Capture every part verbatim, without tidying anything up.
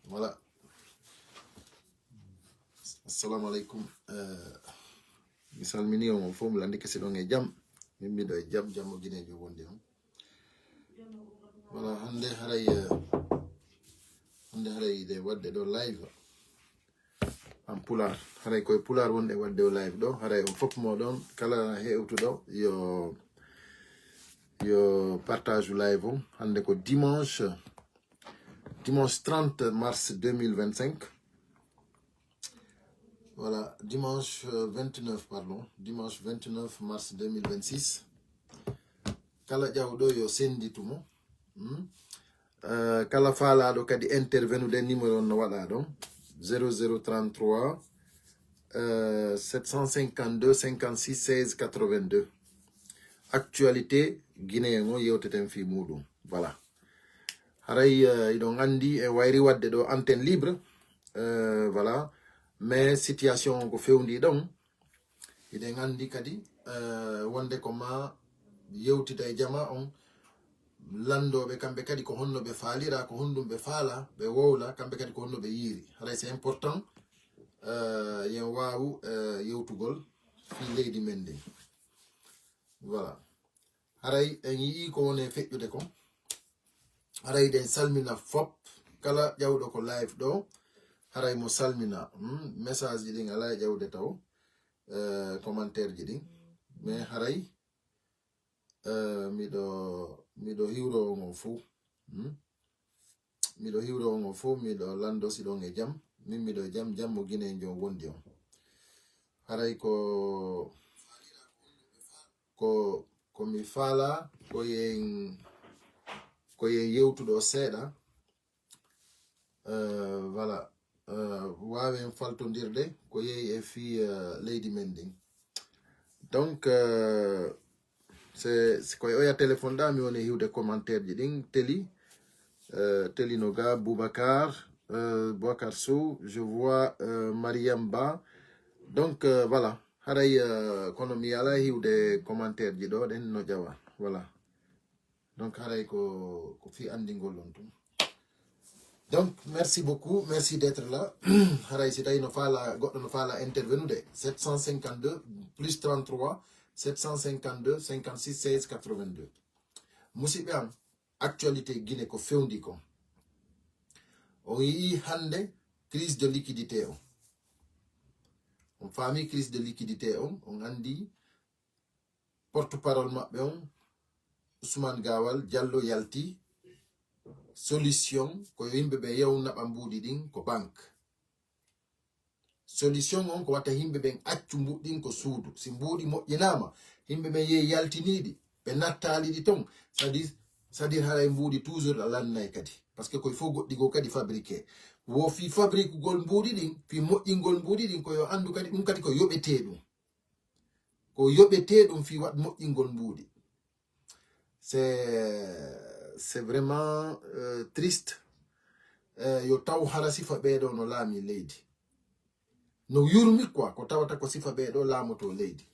Voilà. Assalamu alaikum. Eh, mi salmini on fof, mi landike si ɗon e jam. Min miɗo e jam, jam o Guinée jo wondi on. Voilà, hande haray, eh, hande haray de wadde ɗo live. En pulaar, haray koye pulaar wonde wadde o live ɗo. Haray on fof mo ɗon, kala hewtuɗo yo, yo partage live on. Hande ko dimanche, dimanche trente mars deux mille vingt-cinq. Voilà, dimanche, euh, vingt-neuf, pardon, dimanche vingt-neuf mars deux mille vingt-six. Kala ƴawɗo yo sennditu mo. Hmm? Euh, kala faalaaɗo kadi intervenude, numéro on no waɗa ɗon, zéro zéro trente-trois, euh, sept cent cinquante-deux, cinquante-six, seize, quatre-vingt-deux. Actualité guinéen o yewteten fii muɗum. Voilà. Haray, euh, iɗon anndi e wayri wadde ɗo antenne libre. Euh, voilà. Mais situation on ko fewndi ɗon. Iɗen anndi kadi, euh, wonde ko ma yewtida e jama on, lanndooɓe kamɓe kadi ko honno ɓe faalira, ko honɗum ɓe faala, ɓe wowla, kamɓe kadi ko honno ɓe yiiri. Haray c'est important, euh, yen waawu, euh, yewtugol fii leydi men ndin. Voilà. Haray en yi'i ko woni e feƴƴude kon. Haray ɗen salmina fop, kala ƴawɗo ko live ɗo, haray mo salmina. Hmm, message ji ɗin alaa e ƴawde taw, eh, commentaire ji ɗin. Mais haray, eh, miɗo, miɗo hiwro on fuu. Hmm? Miɗo hiwro on fuu, miɗo lanndo si ɗon e jam. Min miɗo e jam, jam mo Guinée jon wondi on. Haray ko, ko, ko mi faala, ko yen, ko yen yewtuɗo seeɗa. Euh, voilà. Euh, waawen faltondirde ko yehi e fii, euh, leydi men ndin. Donc, euh, c'est, c'est koye oya téléphone ɗa mi woni hiwde commentaire ji ɗin. Teli, euh, Teli Noga, Boubacar, euh, Boubacar Sow, je vois, euh, Mariam Ba. Donc, euh, voilà. Haray, euh, kono mi ala hiwde commentaire ji ɗo ɗen no ƴawa. Voilà. Donc, haray ko, ko fii anndingol on tun. Donc, merci beaucoup. Merci d'être là. Haray si tawi no faala, goɗɗo no faala intervenude, sept cent cinquante-deux plus trente-trois, sept cent cinquante-deux, cinquante-six, seize, quatre-vingt-deux. Musidɓe am, actualité Guinée ko fewndi kon. On yi'i hande crise de liquidité on. On faami crise de liquidité on, on anndi porte-parole maɓɓe on, Ousmane Gawal Diallo yalti, solution ko yo yimɓe ɓe yew naɓa mbuuɗi ɗin ko banque. Solution on ko watta yimɓe ɓen accu mbuuɗi ɗin ko suudu. Si mbuuɗi moƴƴinaama, yimɓe ɓen yehi yaltiniiɗi, ɓe nattaali ɗi ton, c'est-à-dire, c'est-à-dire haray mbuuɗi toujours a lannay kadi. Parce que koye fof goɗɗi goo kadi fabriqué. Wo fii fabrikugol mbuuɗi ɗin, fii moƴƴingol mbuuɗi ɗin, ko yo anndu kadi, ɗum kadi ko yoɓetee ɗum. Ko yoɓetee ɗum fii waɗ moƴƴingol mbuuɗi. C'est, c'est vraiment, euh, triste. Euh, yo taw hara sifa ɓeeɗo no laami leydi. No yurmi quoi, ko tawata ko sifa ɓeeɗo laamoto leydi.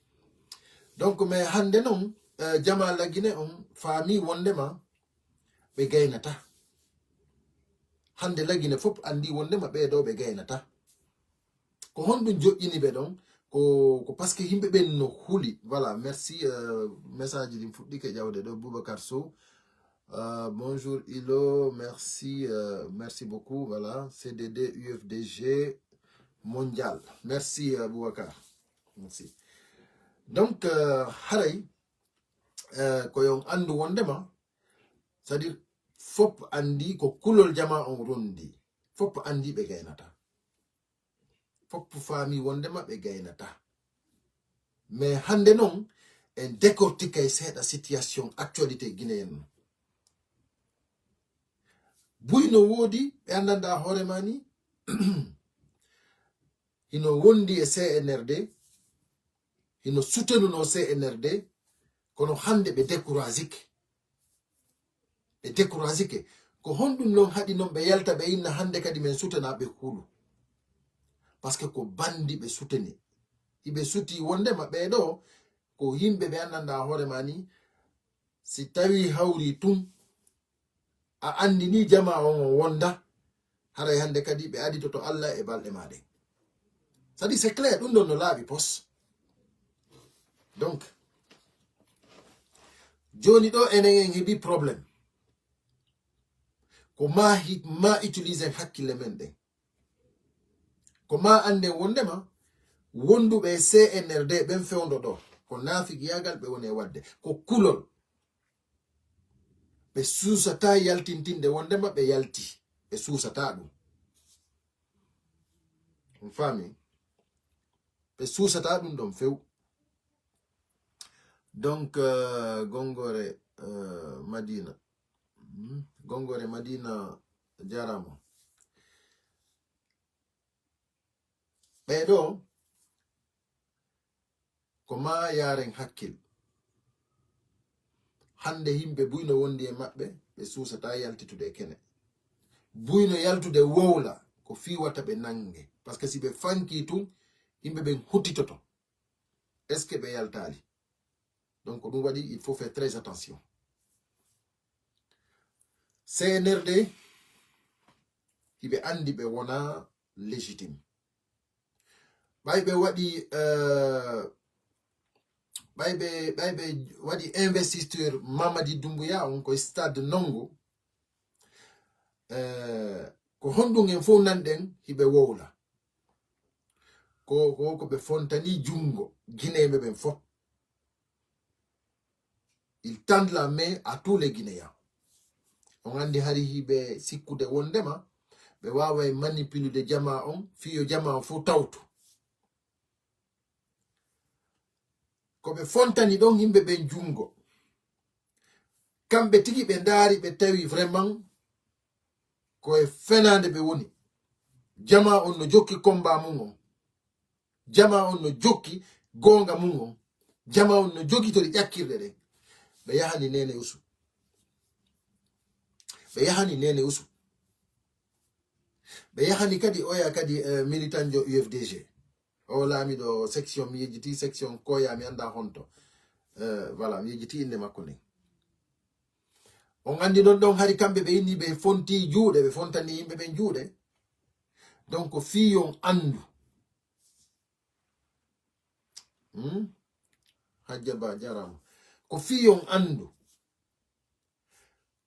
Donc, mais hande non, euh, jama lagine on faami wondema ɓe gaynata. Hande lagine fof andi wondema ɓeeɗo ɓe gaynata. Ko honɗum joƴƴini ɓe ɗon? Ko, ko parce que yimɓe ɓen no huli. Voilà, merci, euh, message ɗin fuɗɗike ƴawde ɗo. Boubacar Sow. Euh, bonjour Ilo, merci, euh, merci beaucoup. Voilà, C D D U F D G mondial. Merci, euh, Boubacar. Merci. Donc, euh, haray, euh, ko yon andu wondema, c'est-à-dire, fop andi ko kulol jama on rondi. Fop andi ɓe gaynata. Fop faami wondema ɓe gaynata. Mais hande non, en décortiquay seeɗa situation actualité guinéenne. Buy no woodi, ɓe andanda hoore ma ni, hino wondi e C N R D, hino soutenuno C N R D, kono hande ɓe découragike. Ɓe découragike. Ko honɗum non haɗi non ɓe yalta ɓe inna hande kadi men sutana ɓe hulu? Parce que ko bandi ɓe suteni. Iɓe suti wondema ɓeeɗo ko yimɓe ɓe andanda hoore ma ni, si tawi hawri tun, a andini jama on o wonda, Haray hannde kadi ɓe aditoto Allah e balɗe maa ɗen. C'est-à-dire, c'est clair, ɗum ɗon no laaɓi pos. Donc, jooni ɗo enen en heɓi problème. Ko ma hi-, ma utiliser hakkille men ɗen. Ko ma annden wonndema wonnduɓe e C N R D ɓen fewndo ɗo, ko naafiqiyaagal ɓe woni e waɗde, ko kulol. Ɓe suusataa yaltintinde wonndema ɓe yalti. Ɓe suusataa ɗum. On faami? Ɓe suusataa ɗum ɗon few. Donc, euh, Gongore, euh, Madina. Hmm? Gongore Madina, jaaraama. Ɓee ɗo, ko ma yaaren hakkil. Hannde yimɓe buy no wondi e maɓɓe, ɓe suusataa yaltitude e kene. Buy no yaltude wowla, ko fii wata ɓe nannge. Parce que si ɓe fankii tun, yimɓe ɓen huttitoto. Est-ce que ɓe yaltaali? Donc, ko ɗum waɗi, il faut faire très attention. C N R D, hiɓe anndi ɓe wona légitime. Ɓay ɓe waɗi, euh, ɓay ɓe, ɓay ɓe waɗi investiture Mamadi Doumbouya on ko stade Nongo. Euh, ko honɗum en fof nanɗen hiɓe wowla. Ko, ko, ko ɓe fontani junngo Guinéen ɓe ɓen fof. Ils tendent la main à tous les Guinéens. On anndi hari hiɓe sikkude wonndema ɓe waaway manipuler jamaa on, fii yo jamaa on fof tawtu. Ko ɓe fontani ɗon yimɓe ɓen junngo. Kamɓe tigi ɓe ndaari, ɓe tawi vraiment ko e fenaande ɓe woni. Jamaa on no jokki combat mun on. Jamaa on no jokki goonga mun on. Jamaa on no jogitori ƴakkirɗe ɗen. Ɓe yahani Neene Usu. Ɓe yahani Neene Usu. Ɓe yahani kadi oya kadi, eh, militanjo U F D G. O laamiɗo section, mi yejjiti section koya, mi annda honto. Eh, voilà, mi yejjiti innde makko nden. On anndi non ɗon hari kamɓe ɓe inni ɓe fonti juuɗe, ɓe fontani yimɓe ɓen juuɗe. Donc, ko fii on anndu. Hmm? Hajja Ba, jaaraama. Ko fii on anndu.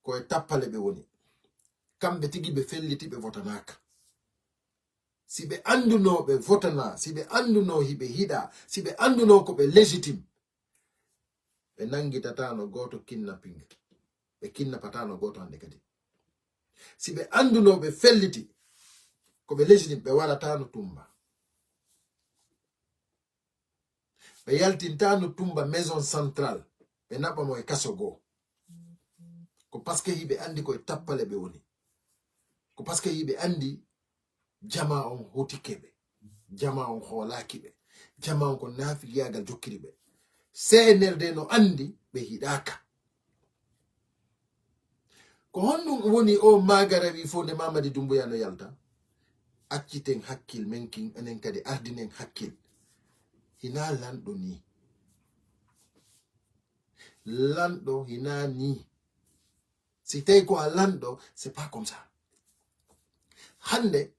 Ko e tappale ɓe woni. Kamɓe tigi ɓe felliti, ɓe votanaaka. Si ɓe anndunoo ɓe votanaa, si ɓe anndunoo hiɓe hiɗaa, si ɓe anndunoo ko ɓe légitime, ɓe nanngitataano gooto kidnapping. Ɓe kidnapataano gooto hannde kadi. Si ɓe anndunoo ɓe felliti, ko ɓe légitime, ɓe warataano Tumba. Ɓe yaltintaano Tumba maison centrale, ɓe naɓa mo e kaso goo. Ko parce que hiɓe anndi ko e tappale ɓe woni. Ko parce que hiɓe anndi jamaa on hotike ɓe. Jamaa on hoolaaki ɓe. Jamaa on ko naafiqiyaagal jokkiri ɓe. C N R D no anndi ɓe hiɗaaka. Ko honɗum woni o maagara wi fof nde Mamadi Doumbouya no yalta? Acciten hakkil men kin, enen kadi ardinen hakkil. Hinaa lanɗo nii. Lanɗo hinaa nii. Si tawi ko a lanɗo, c'est pas comme ça. Hannde,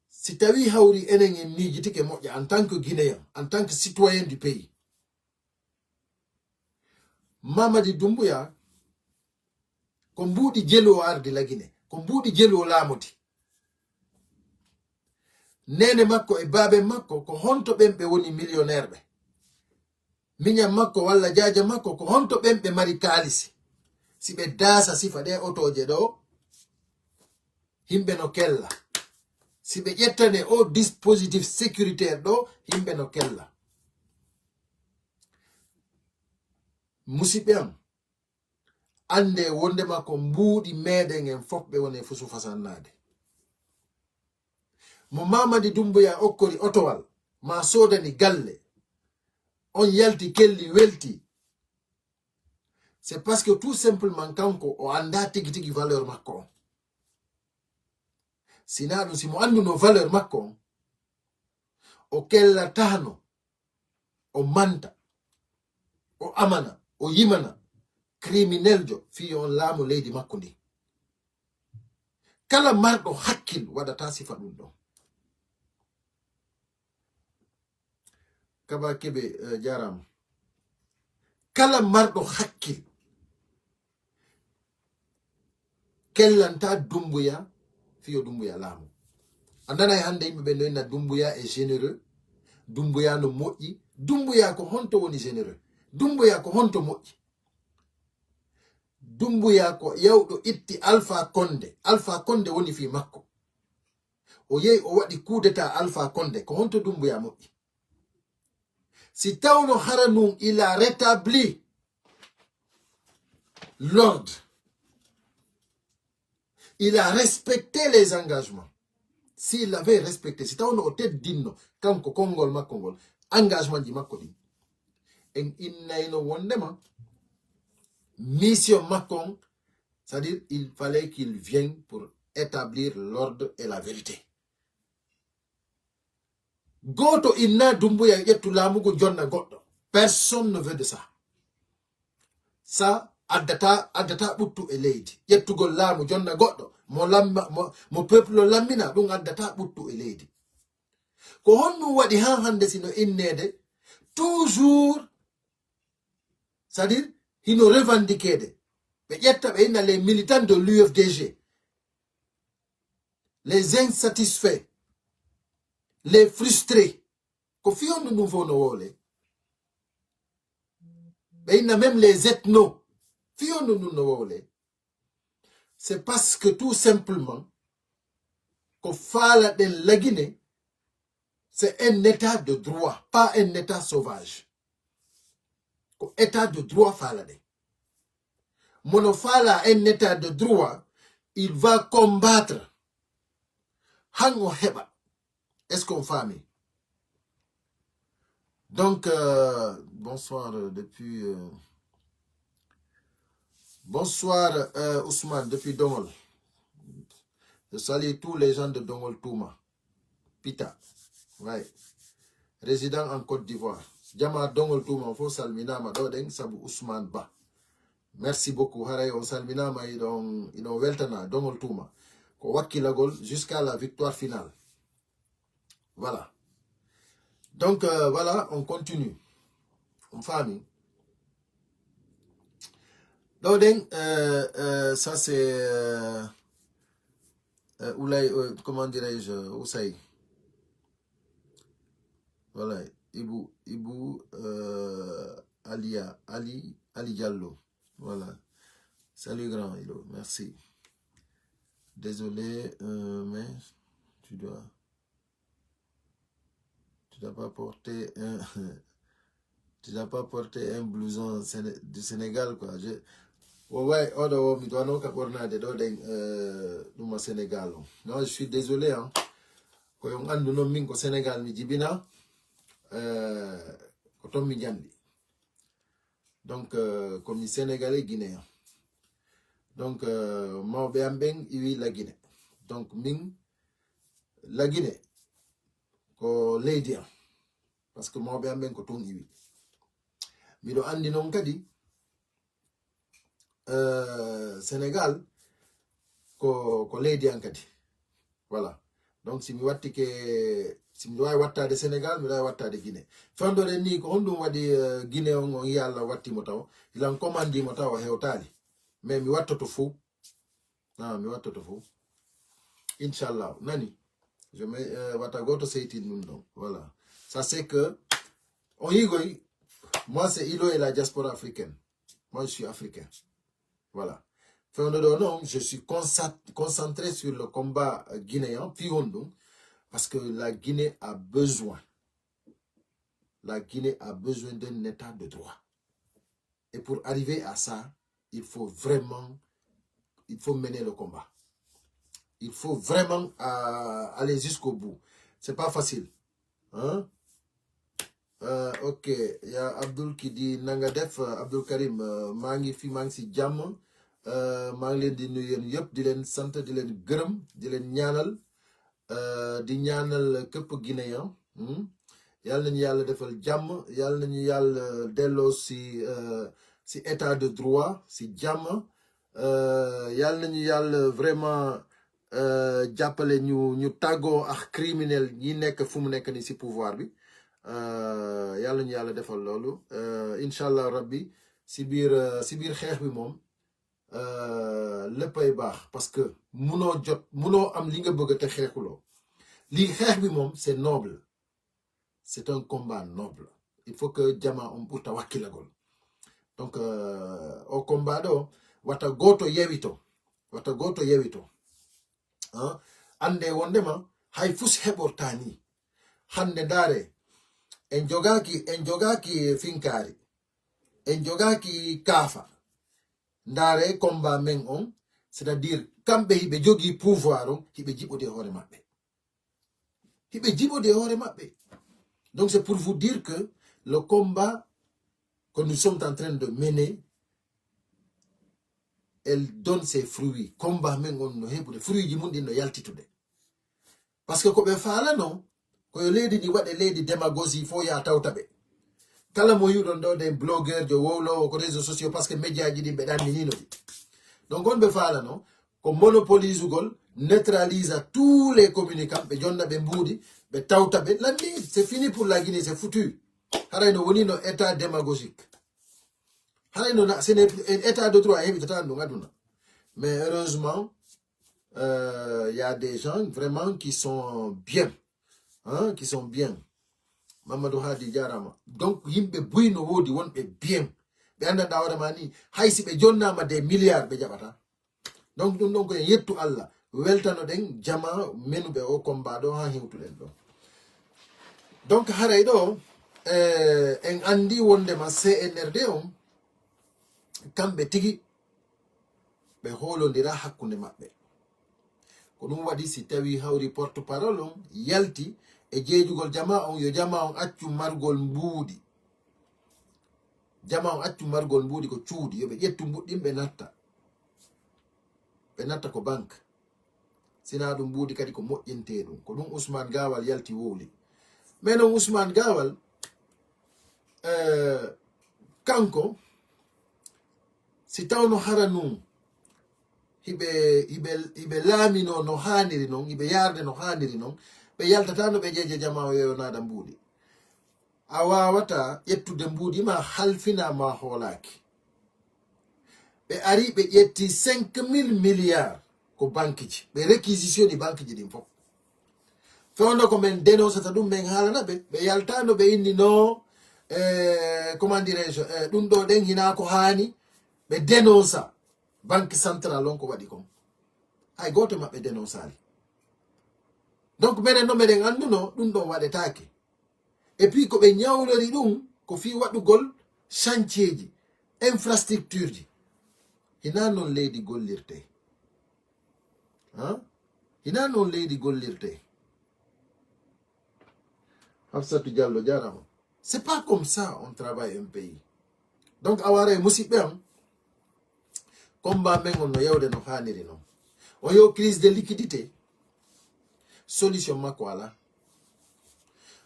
si tawi hawri enen en miijitike moƴƴa en tant que Guinéen, en tant que citoyen du pays, Mamadi Doumbouya, ko mbuuɗi jelu o ardi la Guinée, ko mbuuɗi jelu o laamodi. Neene makko e baaben makko, ko honto ɓen ɓe woni millionnaire ɓe? Miñan makko walla jaaja makko, ko honto ɓen ɓe mari kaalisi? Si ɓe daasa sifa ɗe otooje ɗo, yimɓe no kella. Si ɓe ƴettane o dispositif sécuritaire ɗo, yimɓe no kella. Musidɓe am, annde wondema ko mbuuɗi meɗen en fof ɓe woni e fusu fasannaade. Mo Mamadi Doumbouya okkori otowal, ma soodani galle, on yalti kelli welti. C'est parce que tout simplement kanko o annda tigi tigi valeur makko on. Sinaa ɗum, si mo annduno valeur makko on, o kellatano, o manta, o amana, o yimana crimineljo fii yo on laamu leydi makko ndi. Kala marɗo hakkil waɗata sifa ɗum ɗon. Kaba Kebe, eh, jarama. Kala marɗo hakkil kellanta Dumbuya fiyo Dumbuya laamu. A nanay hannde yimɓe ɓe no inna Dumbuya est généreux, Dumbuya no moƴƴi. Dumbuya ko honto woni généreux? Dumbuya ko honto moƴƴi? Dumbuya ko yawɗo itti Alpha Condé. Alpha Condé woni fii makko. O yehi o waɗi coup d'état Alpha Condé. Ko honto Dumbuya moƴƴi? Si tawno hara nun il a rétabli l'ordre, il a respecté les engagements. S'il avait respecté, si tawno o teddinno kanko konngol makko ngol, engagement ji makko ɗin, en innayno wondema mission makko on, c'est-à-dire il fallait qu'il vienne pour établir l'ordre et la vérité. Gooto inna Dumbuya ƴettu laamu ngu jonna goɗɗo. Personne ne veut de ça. Sa addata, addata ɓuttu e leydi. Ƴettugol laamu jonna goɗɗo. Mo lamma, mo, mo peuple o lammina, ɗum addata ɓuttu e leydi. Ko honɗum waɗi haa hannde sino inneede toujours, c'est-à-dire, hino revendiqueede. Ɓe ƴetta ɓe inna les militants de l'U F D G, les insatisfaits, les frustrés. Ko fii honɗum ɗum fof no wowle. Ɓe inna même les ethnos. Fii honɗum ɗum no wowle. C'est parce que tout simplement, ko faalaɗen la Guinée, c'est un état de droit, pas un état sauvage. Ko état de droit faalaɗen. Mo no faala un état de droit, il va combattre. Han o heɓa. Est-ce qu'on faami? Donc, euh, bonsoir, euh, depuis, euh, bonsoir, euh, Ousmane, depuis Dongol. Je salue tous les gens de Dongol Touma. Pita. Ouais. Résident en Côte d'Ivoire. Jama Dongol Touma fof salminaama ɗo ɗen sabu Ousmane Ba. Merci beaucoup. Haray on salminaama, iɗon, iɗon weltana Dongol Touma. Ko wakkilagol jusqu'à la victoire finale. Voilà. Donc, euh, voilà, on continue. On faami. Ɗo ɗen, euh, euh, ça c'est, euh, euh, Oulay, euh, comment dirais-je, Ousay. Voilà, Ibou, Ibou, euh, Alia, Ali, Ali Diallo. Voilà. Salut grand Ilo, merci. Désolé, euh, mais tu dois, tu dois pas porter un, tu dois pas porter un blouson séné-, du Sénégal, quoi. Je, ouais, ouais, oɗo o, mi doit non ka ɓornade ɗo ɗen, euh, ɗum o Sénégal o. Non, je suis désolé, hein. Ko on anndu non min ko Sénégal mi jibina, euh, ko ton mi jandi. Donc, euh, ko mi Sénégalais guinéen. Donc, euh, mawɓe am ɓen iwi la Guinée. Donc, min la Guinée ko leydi am. Parce que mawɓe am ɓen ko tun iwi. Miɗo anndi noon kadi, euh, Sénégal ko, ko leydi am kadi. Voilà. Donc, si mi wattike, si miɗo waawi wattaade Sénégal, miɗo waawi wattaade Guinée. Fewndo ɗen ni, ko honɗum waɗi, euh, Guinée on, on yiya Allah watti mo taw, ilan commandi mo taw o hewtaali. Mais mi wattoto fof. Ah, mi wattoto fof. Inchallah. Nani? Je me, euh, wata gooto seytin ɗum ɗon. Voilà. Ça, c'est que, on yigoy, moi, c'est Ilo et la diaspora africaine. Moi, je suis africain. Voilà. Fewndo ɗo non, je suis consa-, concentré sur le combat, euh, guinéen, fii honɗum, parce que la Guinée a besoin. La Guinée a besoin d'un état de droit. Et pour arriver à ça, il faut vraiment, il faut mener le combat. Il faut vraiment, euh, aller jusqu'au bout. C'est pas facile. Hein? Euh, ok, il y a Abdoul qui dit, na nga def, euh, Abdoul Karim, euh, maa ngi fi, maa ngi si jàmm. Euh, maa ngi leen di nuyu yéen yëpp, di leen sant, di leen gërëm, di leen ñaanal, euh, di ñaanal képp Guinéen. Hmm? Yàlla nañu Yàlla defal jàmm, Yàlla nañu Yàlla delloo si, euh, si état de droit, si jàmm. Euh, Yàlla nañu Yàlla vraiment euh, jàppale ñu ñu tàggoo ak criminel yi nekk fu mu nekk ni si pouvoir bi. Euh, yàlla ñu yàlla defal loolu. Euh, incha allah rabbi, si biir euh, si biir xeex bi moom, euh, léppay baax, parce que munoo jot munoo am li nga bëgg te xeexuloo. Lii xeex bi moom, c'est noble. C'est un combat noble. Il faut que jama on ɓurta wakkilagol. Donc euh, o combat ɗo, wata goto yewito, wata goto yewito. Hein? Ande wondema hay fus heɓorta ni. Hande ndaare, en jogaki en jogaki finkaari, en jogaki kaafa. Ndaare combat men on, c'est-à-dire kamɓe hiɓe jogii pouvoir on, hiɓe jiɓode hoore maɓɓe. Hiɓe jiɓode hoore maɓɓe. Donc c'est pour vous dire que le combat que nous sommes en train de mener, elle donne ses fruits. Combat men on no heɓude fruit ji mum ɗin no yaltitude. Parce que ko ɓe faalano, ko yo leydi ndi waɗe leydi démagogie, fof ya tawta ɓe. Kala mo yiwɗon ɗo, ɗen blogueur jo wowlowo ko réseaux sociaux, parce que média ji ɗin ɓe ɗanninino ɗi. Donc on ɓe faalano ko monopolisugol, neutralisa tous les communicants, ɓe jonna ɓe mbuuɗi, ɓe tawta ɓe lanni. C'est fini pour la Guinée, c'est foutu. Haray no woni no état démagogique. Haray no na- ce n'est plus un état de droit, heɓitata ɗum aduna. Mais heureusement, euh, il y a des gens vraiment qui sont bien, hein, qui sont bien. Mamadou Hadi jarama. Donc yimɓe buy no woodi, wonɓe bien. Ɓe anndanɗa hoore ma ni, hay si ɓe jonnama des milliards, ɓe jaɓata. Donc ɗum ɗon ko en yettu Allah, weltanoɗen jama menuɓe o combat ɗo ha hewtuɗen ɗo. Donc haray ɗo, eh, en andi wondema C N R D on, kamɓe tigi ɓe holondira hakkunde maɓɓe. Ko ɗum waɗi si tawi hawri porte parole on yalti e jeejugol jama on, yo jama on accu margol mbuuɗi. Jama on accu margol mbuuɗi ko cuuɗi, yo ɓe ƴettu mbuuɗi ɗin ɓe natta. Ɓe natta ko banque. Sina ɗum mbuuɗi kadi ko moƴƴintee ɗum. Ko ɗum Ousmane Gawal yalti wowli. Mais non Ousmane Gawal, eh, kanko, si tawno hara nun, hiɓe, hiɓe, hiɓe laamino no haaniri non, hiɓe yaarde no haaniri non, ɓe yaltatano ɓe jeeje jama o yeeyo naada mbuuɗi. A wawata ƴettude mbuuɗi ma halfina ma hoolaaki. Ɓe ari ɓe ƴetti cinq mille milliards ko banque ji. Ɓe réquisitioni banque ji ɗin fof. Fewndo ko men dénoncata ɗum, men haalana ɓe, ɓe yaltano ɓe inni no, eh, comment dirais-je, eh, ɗum ɗo ɗen hina ko haani, ɓe dénonça banque centrale on ko waɗi kon. Hay gooto maɓɓe dénonçali. Donc menen no meɗen annduno ɗum ɗon waɗetaake. Et puis ko ɓe ñawlori ɗum ko fii waɗugol chantier ji, infrastructure ji. Hina noon leydi gollirte. Hein? Hina noon leydi gollirte. Hafsatou Diallo jarama. C'est pas comme ça on travaille un pays. Donc a wara e musiɓɓe am, combat men on no yawde no haaniri noon. O yo crise de liquidité, solution makko ala.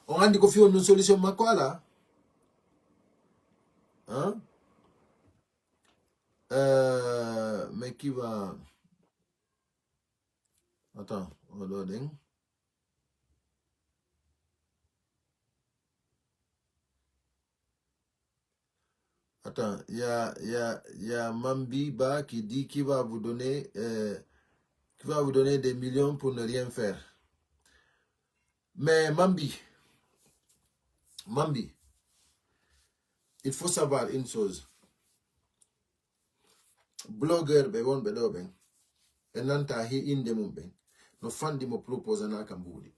On andi ko fii on ɗum solution makko ala. Hein? Euh, mais qui va... Attends, oɗo ɗen. Attends, il y a, il y a, il y a Mambi Ba qui dit qui va vous donner, euh, qui va vous donner des millions pour ne rien faire. Mais Mambi, Mambi, il faut savoir une chose. Blogueur ɓe wonɓe ɗo ɓen, ɓe nanta he innde mum ɓen, no fanɗi mo proposanaaka mbuuɗi.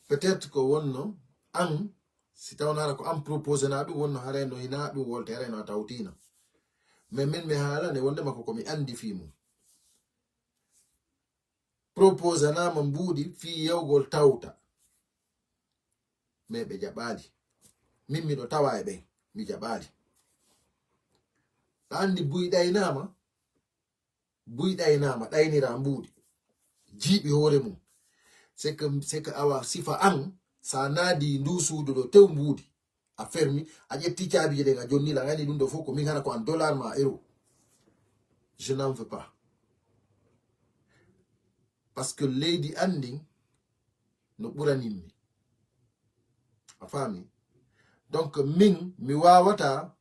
Peut-être ko wonno an, si tawnara ko an proposana ɗum, wonno haray no hina ɗum wolte, haray no a tawtina. Mais min mi haalane wondema ko ko mi andi fii mum. Proposanaama mbuuɗi fii yewgol tawta. Mais ɓe jaɓaali. Min miɗo tawa e ɓen, mi jaɓaali. A andi buy ɗaynaama, buy ɗaynaama, ɗaynira mbuuɗi. Jiiɓi hoore mum. C'est que, c'est que awa sifa an, sa naadi ndu suudu ɗo tew mbuuɗi. A fermi, a ƴetti caabiije ɗen, a jonni lan, a andi ɗum ɗo fof ko min hara ko an dollar ma euro. Je n'en veux pas. Parce que leydi anndi no ɓuranimmi. A faami? Donc, min, mi waawata,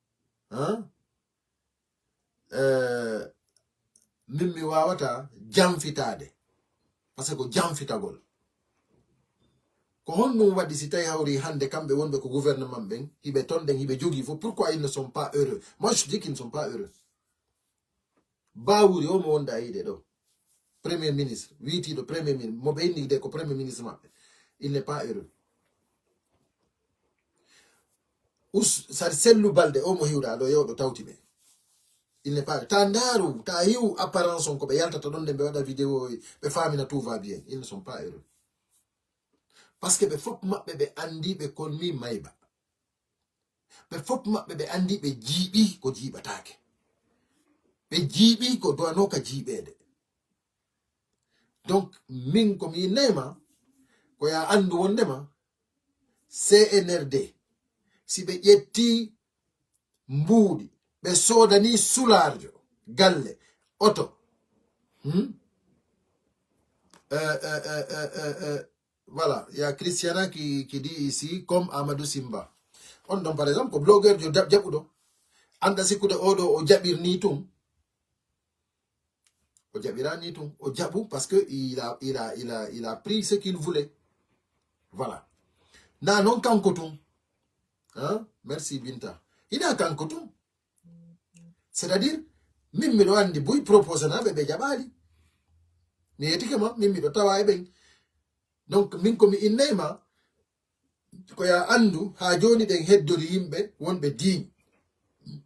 hein? Eh, min, mi waawata janfitaade. Parce que ko janfitagol. Ko honɗum waɗi si tawi hawri hannde kamɓe wonɓe ko gouvernement ɓen, hiɓe ton ɗen, hiɓe jogii fof, pourquoi ils ne sont pas heureux? Moi, je dis qu'ils ne sont pas heureux. Bawuri o mo wonda yiide ɗo. Premier ministre, wiitiiɗo premier ministre, mo ɓe inni de ko premier ministre maɓɓe. Il n'est pas heureux. Us, sar sellu balde o mo hiwɗa ɗo yewɗo tawti ɓe. Il n'est pas, ta ndaaru, ta hiw apparence on ko ɓe yaltata ɗon de ɓe waɗa vidéo, ɓe faamina tout va bien. Ils ne sont pas heureux. Parce que ɓe fof maɓɓe ɓe anndi ɓe kolmi mayba. Ɓe fof maɓɓe ɓe anndi ɓe jiiɓi ko jiiɓataake. Ɓe jiiɓi ko dowanooka jiiɓeede. Donc, min ko mi innay ma, ko ya anndu wondema C N R D, si ɓe ƴetti mbuuɗi, ɓe soodani sulaarjo, galle, oto. Hmm? Euh, euh, euh, euh, euh, euh, voilà, il y a Christiana qui, qui dit ici, comme Amadou Simba. On ɗon, par exemple, ko blogueur jo jaɓ-, jaɓuɗo. Anda sikkude oɗo o jaɓir ni tun. O jaɓira ni tun. O jaɓu parce que il a, il a, il a, il a pris ce qu'il voulait. Voilà. Na non kanko tun. Hein? Merci Binta. Ina kanko tun. C'est-à-dire, min miɗo anndi buy proposé na ɓe, ɓe jaɓaali. Mi yetike ma, min miɗo tawa e ɓen. Donc, min ko mi innay ma, ko ya anndu, haa jooni ɗen heddori yimɓe wonɓe diiñ.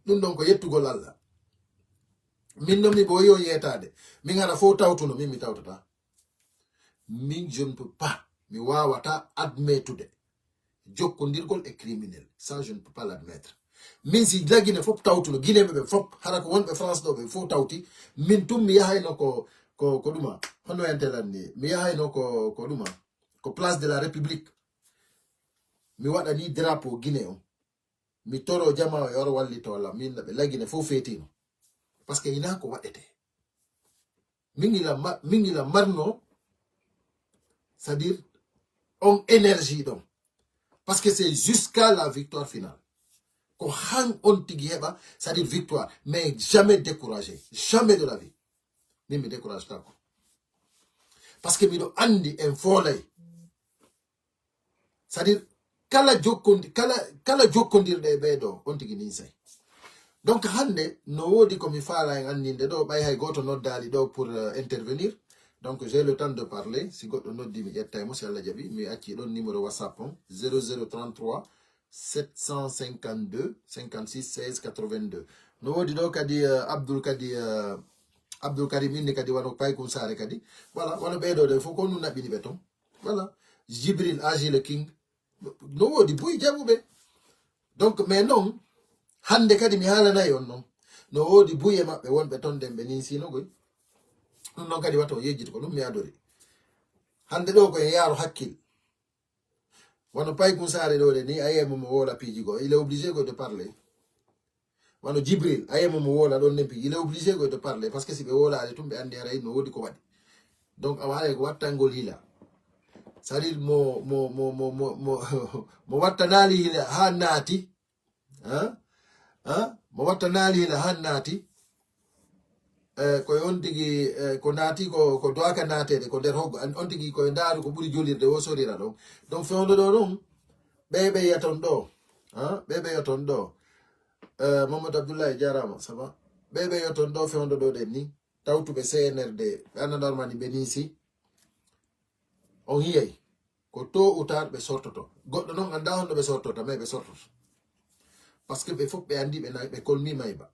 Ɗum ɗon ko yettugol Allah. Min non mi ɓooyi on yeetaade. Min hara fof tawtuno, min mi tawtata. Min, je ne peux pas. Mi waawata admettude. Jokkondirgol e criminel. Ça, je ne peux pas l'admettre. Min si la Guinée fof tawtuno, Guinée ɓe fof, hara ko wonɓe France ɗo ɓe fof tawti. Min tun mi yahayno ko, ko, ko ɗuma. Hono en telan ni. Mi yahayno ko, ko ɗuma. Ko Place de la République. Mi waɗa ni drapeau Guinée on. Mi toro jama o yo wallito Allah. Min ɓe la Guinée fof feetino. Parce que ina ko waɗete. Min ila ma-, min ila marno, c'est-à-dire, on énergie ɗon. Parce que c'est jusqu'à la victoire finale. Ko han on tigi heɓa, c'est-à-dire victoire, mais jamais découragé, jamais de la vie. Min mi décourage tako. Parce que miɗo anndi en foolay. C'est-à-dire, kala jokkondi-, kala, kala jokkondirɗe e ɓee ɗo, on tigi ninsay. Donc, hannde, no woodi ko mi faala en anndinde ɗo, ɓay hay gooto noddaali ɗo pour, euh, intervenir. Donc, j'ai le temps de parler. Si goɗɗo noddi, mi ƴettay mo, si Allah jaɓi. Mi acci ɗon numéro WhatsApp on, zéro zéro trente-trois, sept cent cinquante-deux, cinquante-six, seize, quatre-vingt-deux. No woodi ɗo kadi, euh, Abdoul kadi, euh, Abdoul Karim inni kadi wano Paykun Saare kadi. Voilà, wano ɓee ɗo ɗe fof ko nu naɓɓini ɓe ton. Voilà. Jibril Agile King. No woodi buy jaɓuɓe. Donc, mais non, hannde kadi mi haalanay on non. No woodi buy e maɓɓe wonɓe ton ɗen ɓe ninsiinogoy. Ɗum noon kadi wata o yejjito ko ɗum mi adori. Hannde ɗo ko e yaaro hakkil. Wano Paykun Saare ɗo ɗe ni, a yiyay mo mo woola piiji goo. Il est obligé ko de parler. Wano Jibril, a yiyay mo mo woola ɗon nen piiji. Il est obligé ko de parler. Parce que si ɓe woolaali tun, ɓe anndi haray no woodi ko waɗi. Donc, a waawi ko wattangol hila. C'est-à-dire mo, mo, mo, mo, mo, mo, mo wattanaali hila haa naati. Hein? Hein? Mo wattanaali hila haa naati. Eh, ko on tigi, eh, ko naati ko, ko doaka naateede, ko nder hoggo. An-, on tigi ko e ndaaru ko ɓuri julirde wo sorira ɗon. Donc, fewndo ɗo ɗon, ɓe ɓe yiya ton ɗo. Hein? Ɓe ɓe yiya ton ɗo. Eh, Mamadou Abdoulaye, jaaraama, ça va? Ɓe ɓe yiya ton ɗo, fewndo ɗo ɗen ni. Tawtuɓe C N R D, ɓe anndaa normal ni ɓe ninsi. On yiyay. Ko tôt ou tard ɓe sortoto. Goɗɗo non anndaa honno ɓe sortota, mais ɓe sortoto. Parce que ɓe fof ɓe anndi ɓe na-, ɓe kolmi mayba.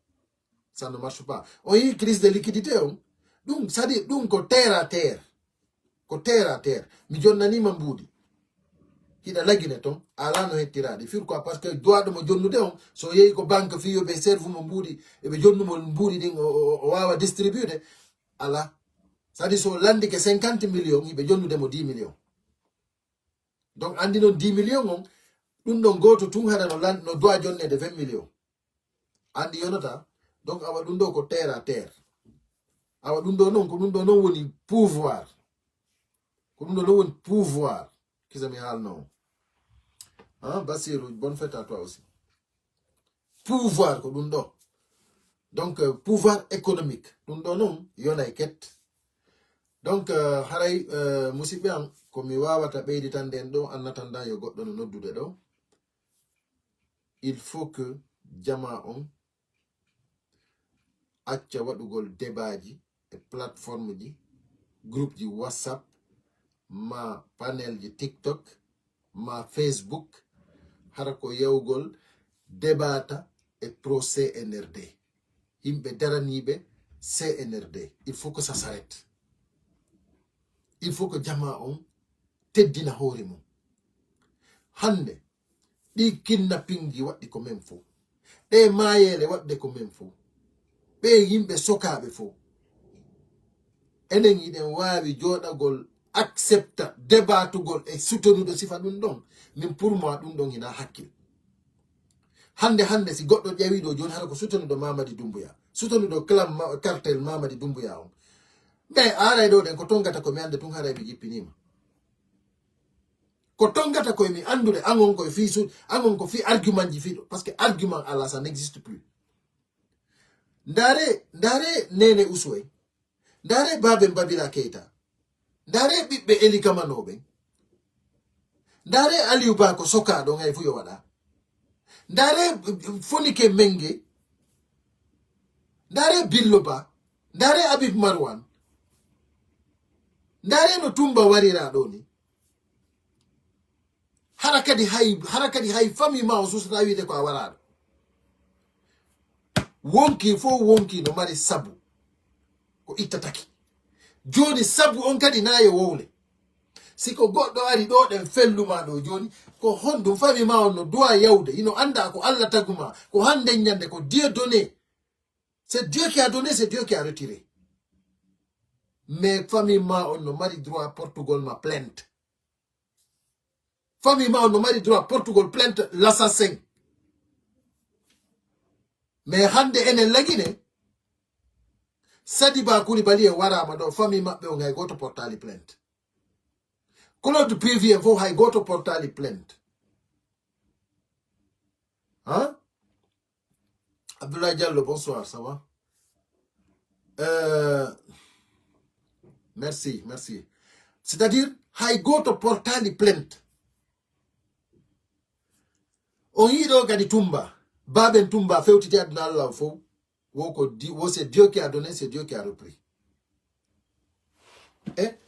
Ça ne marche pas. On yii crise de liquidité on. Ɗum, c'est-à-dire, ɗum ko terre à terre. Ko terre à terre. Mi jonnaniima mbuuɗi. Hiɗa lagine ton, a alaa no hettiraade. Pourquoi? Parce que duwaaɗo mo jonnude on, so yehi ko banque fii yo ɓe serve mo mbuuɗi, eɓe jonnu mo mbuuɗi ɗin, o, o, o waawa distribude. Alaa. C'est-à-dire, so landike cinquante millions, hiɓe jonnude mo dix millions. Donc, anndi noon dix millions on, ɗum ɗon gooto tun hara no lan-, no doit jonneede vingt millions. Anndi yonata. Donc, awa ɗum ɗo ko terre à terre. Awa ɗum ɗo noon, ko ɗum ɗo noon woni pouvoir. Ko ɗum ɗo ɗo woni pouvoir. Kisa mi haalno on. Ah, Basiru, bonne fête à toi aussi. Pouvoir ko ɗum ɗo. Donc, euh, pouvoir économique. Ɗum ɗo noon, yonay ket. Donc, euh, haray, euh, musidɓe am, ko mi waawata ɓeyditande en ɗo, annatanda yo goɗɗo no noddude ɗo. Il faut que jama on acca waɗugol debaaji e plateforme ji, groupe ji WhatsApp, ma panel ji TikTok, ma Facebook, hara ko yawgol debata e pro C N R D. Yimɓe daraniiɓe C N R D. Il faut que ça s'arrête. Il faut que jama on teddina hoore mum. Hannde, ɗi kidnapping ji waɗɗi ko men fof. Ɗe maayeele waɗde ko men fof. Ɓe yimɓe sokaaɓe fof. Enen hiɗen waawi jooɗagol, accepta, debatugol e sutonuɗo sifa ɗum ɗon. Min pour moi ɗum ɗon hina hakkil. Hannde, hannde si goɗɗo ƴeewi ɗo jooni hara ko sutonuɗo Mamadi Doumbouya, sutonuɗo clan ma-, cartel Mamadi Doumbouya on. Ɓe aray ɗo ɗen ko tongata ko mi annda tun haray mi jippiniima. Ko tongata koye mi anndude, an on koye fii su-, an on ko fii argument ji fii ɗo. Parce que argument alaa, ça n'existe plus. Ndaare, ndaare Nene Ousou en. Ndaare baaben Babila Keita. Ndaare ɓiɓɓe Eli Kamano ɓen. Ndaare Aliou Ba ko sokaaɗo, ngay fu yo waɗa. Ndaare Fonike Menge. Ndaare Billo Ba. Ndaare Habib Marwan. Ndaare no Tumba warira ɗo ni. Hara kadi hay, hara kadi hay famille ma o susata wiide ko a waraɗo. Wonki fof wonki no mari sabu ko ittataki. Jooni sabu on kadi na yo wowle. Si ko goɗɗo ari ɗo ɗen felluma ɗo jooni, ko honɗum famille ma on no duwa yawde, ino annda ko Allah taguma, ko hande ñande ko Dieu donné. C'est Dieu qui a donné, c'est Dieu qui a retiré. Mais famille ma on no mari droit portugol ma plainte. Famille ma on no mari droit portugol plainte l'assassin. Mais hande enen lagine, Sadiba Koulibaly en warama ɗo, famille maɓɓe on hay goto portali plainte. Claude Prévy en fof hay goto portali plainte. Hein? Abdoulaye Diallo, bonsoir, ça va? Euh, merci, merci. C'est-à-dire, hay goto portali plainte. On yiɗo kadi Tumba, baaben Tumba fewtiti aduna Allah o fof. Wo ko di-, wo c'est Dieu qui a donné, c'est Dieu qui a repris. E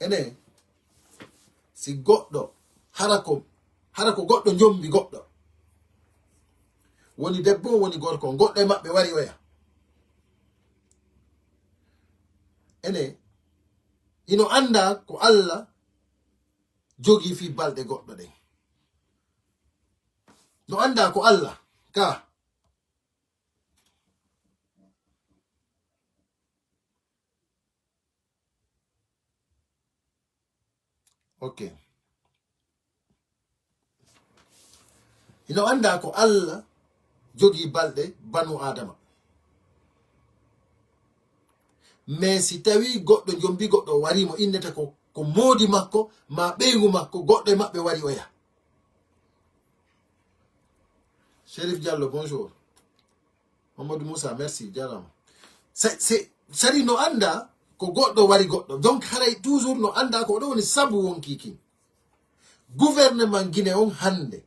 ene, si goɗɗo, hara ko, hara ko goɗɗo jombi goɗɗo. Woni debbo, woni gorko, goɗɗo e maɓɓe wari oya. Ene, ino annda ko Allah jogii fii balɗe goɗɗo ɗen. No annda ko Allah, ka. Ok. Ino annda ko Allah jogii balɗe banu Adama. Mais si tawi goɗɗo jombi goɗɗo o wari mo innete ko, ko moodi makko, ma ɓeyngu makko, goɗɗo e maɓɓe wari oya. Chérif Diallo, bonjour. Mamadou Moussa, merci, jarama. C'est, c'est, sari no annda ko goɗɗo wari goɗɗo. Donc, haray toujours no annda ko ɗo woni sabu wonki kin. Gouvernement Guinée on hande,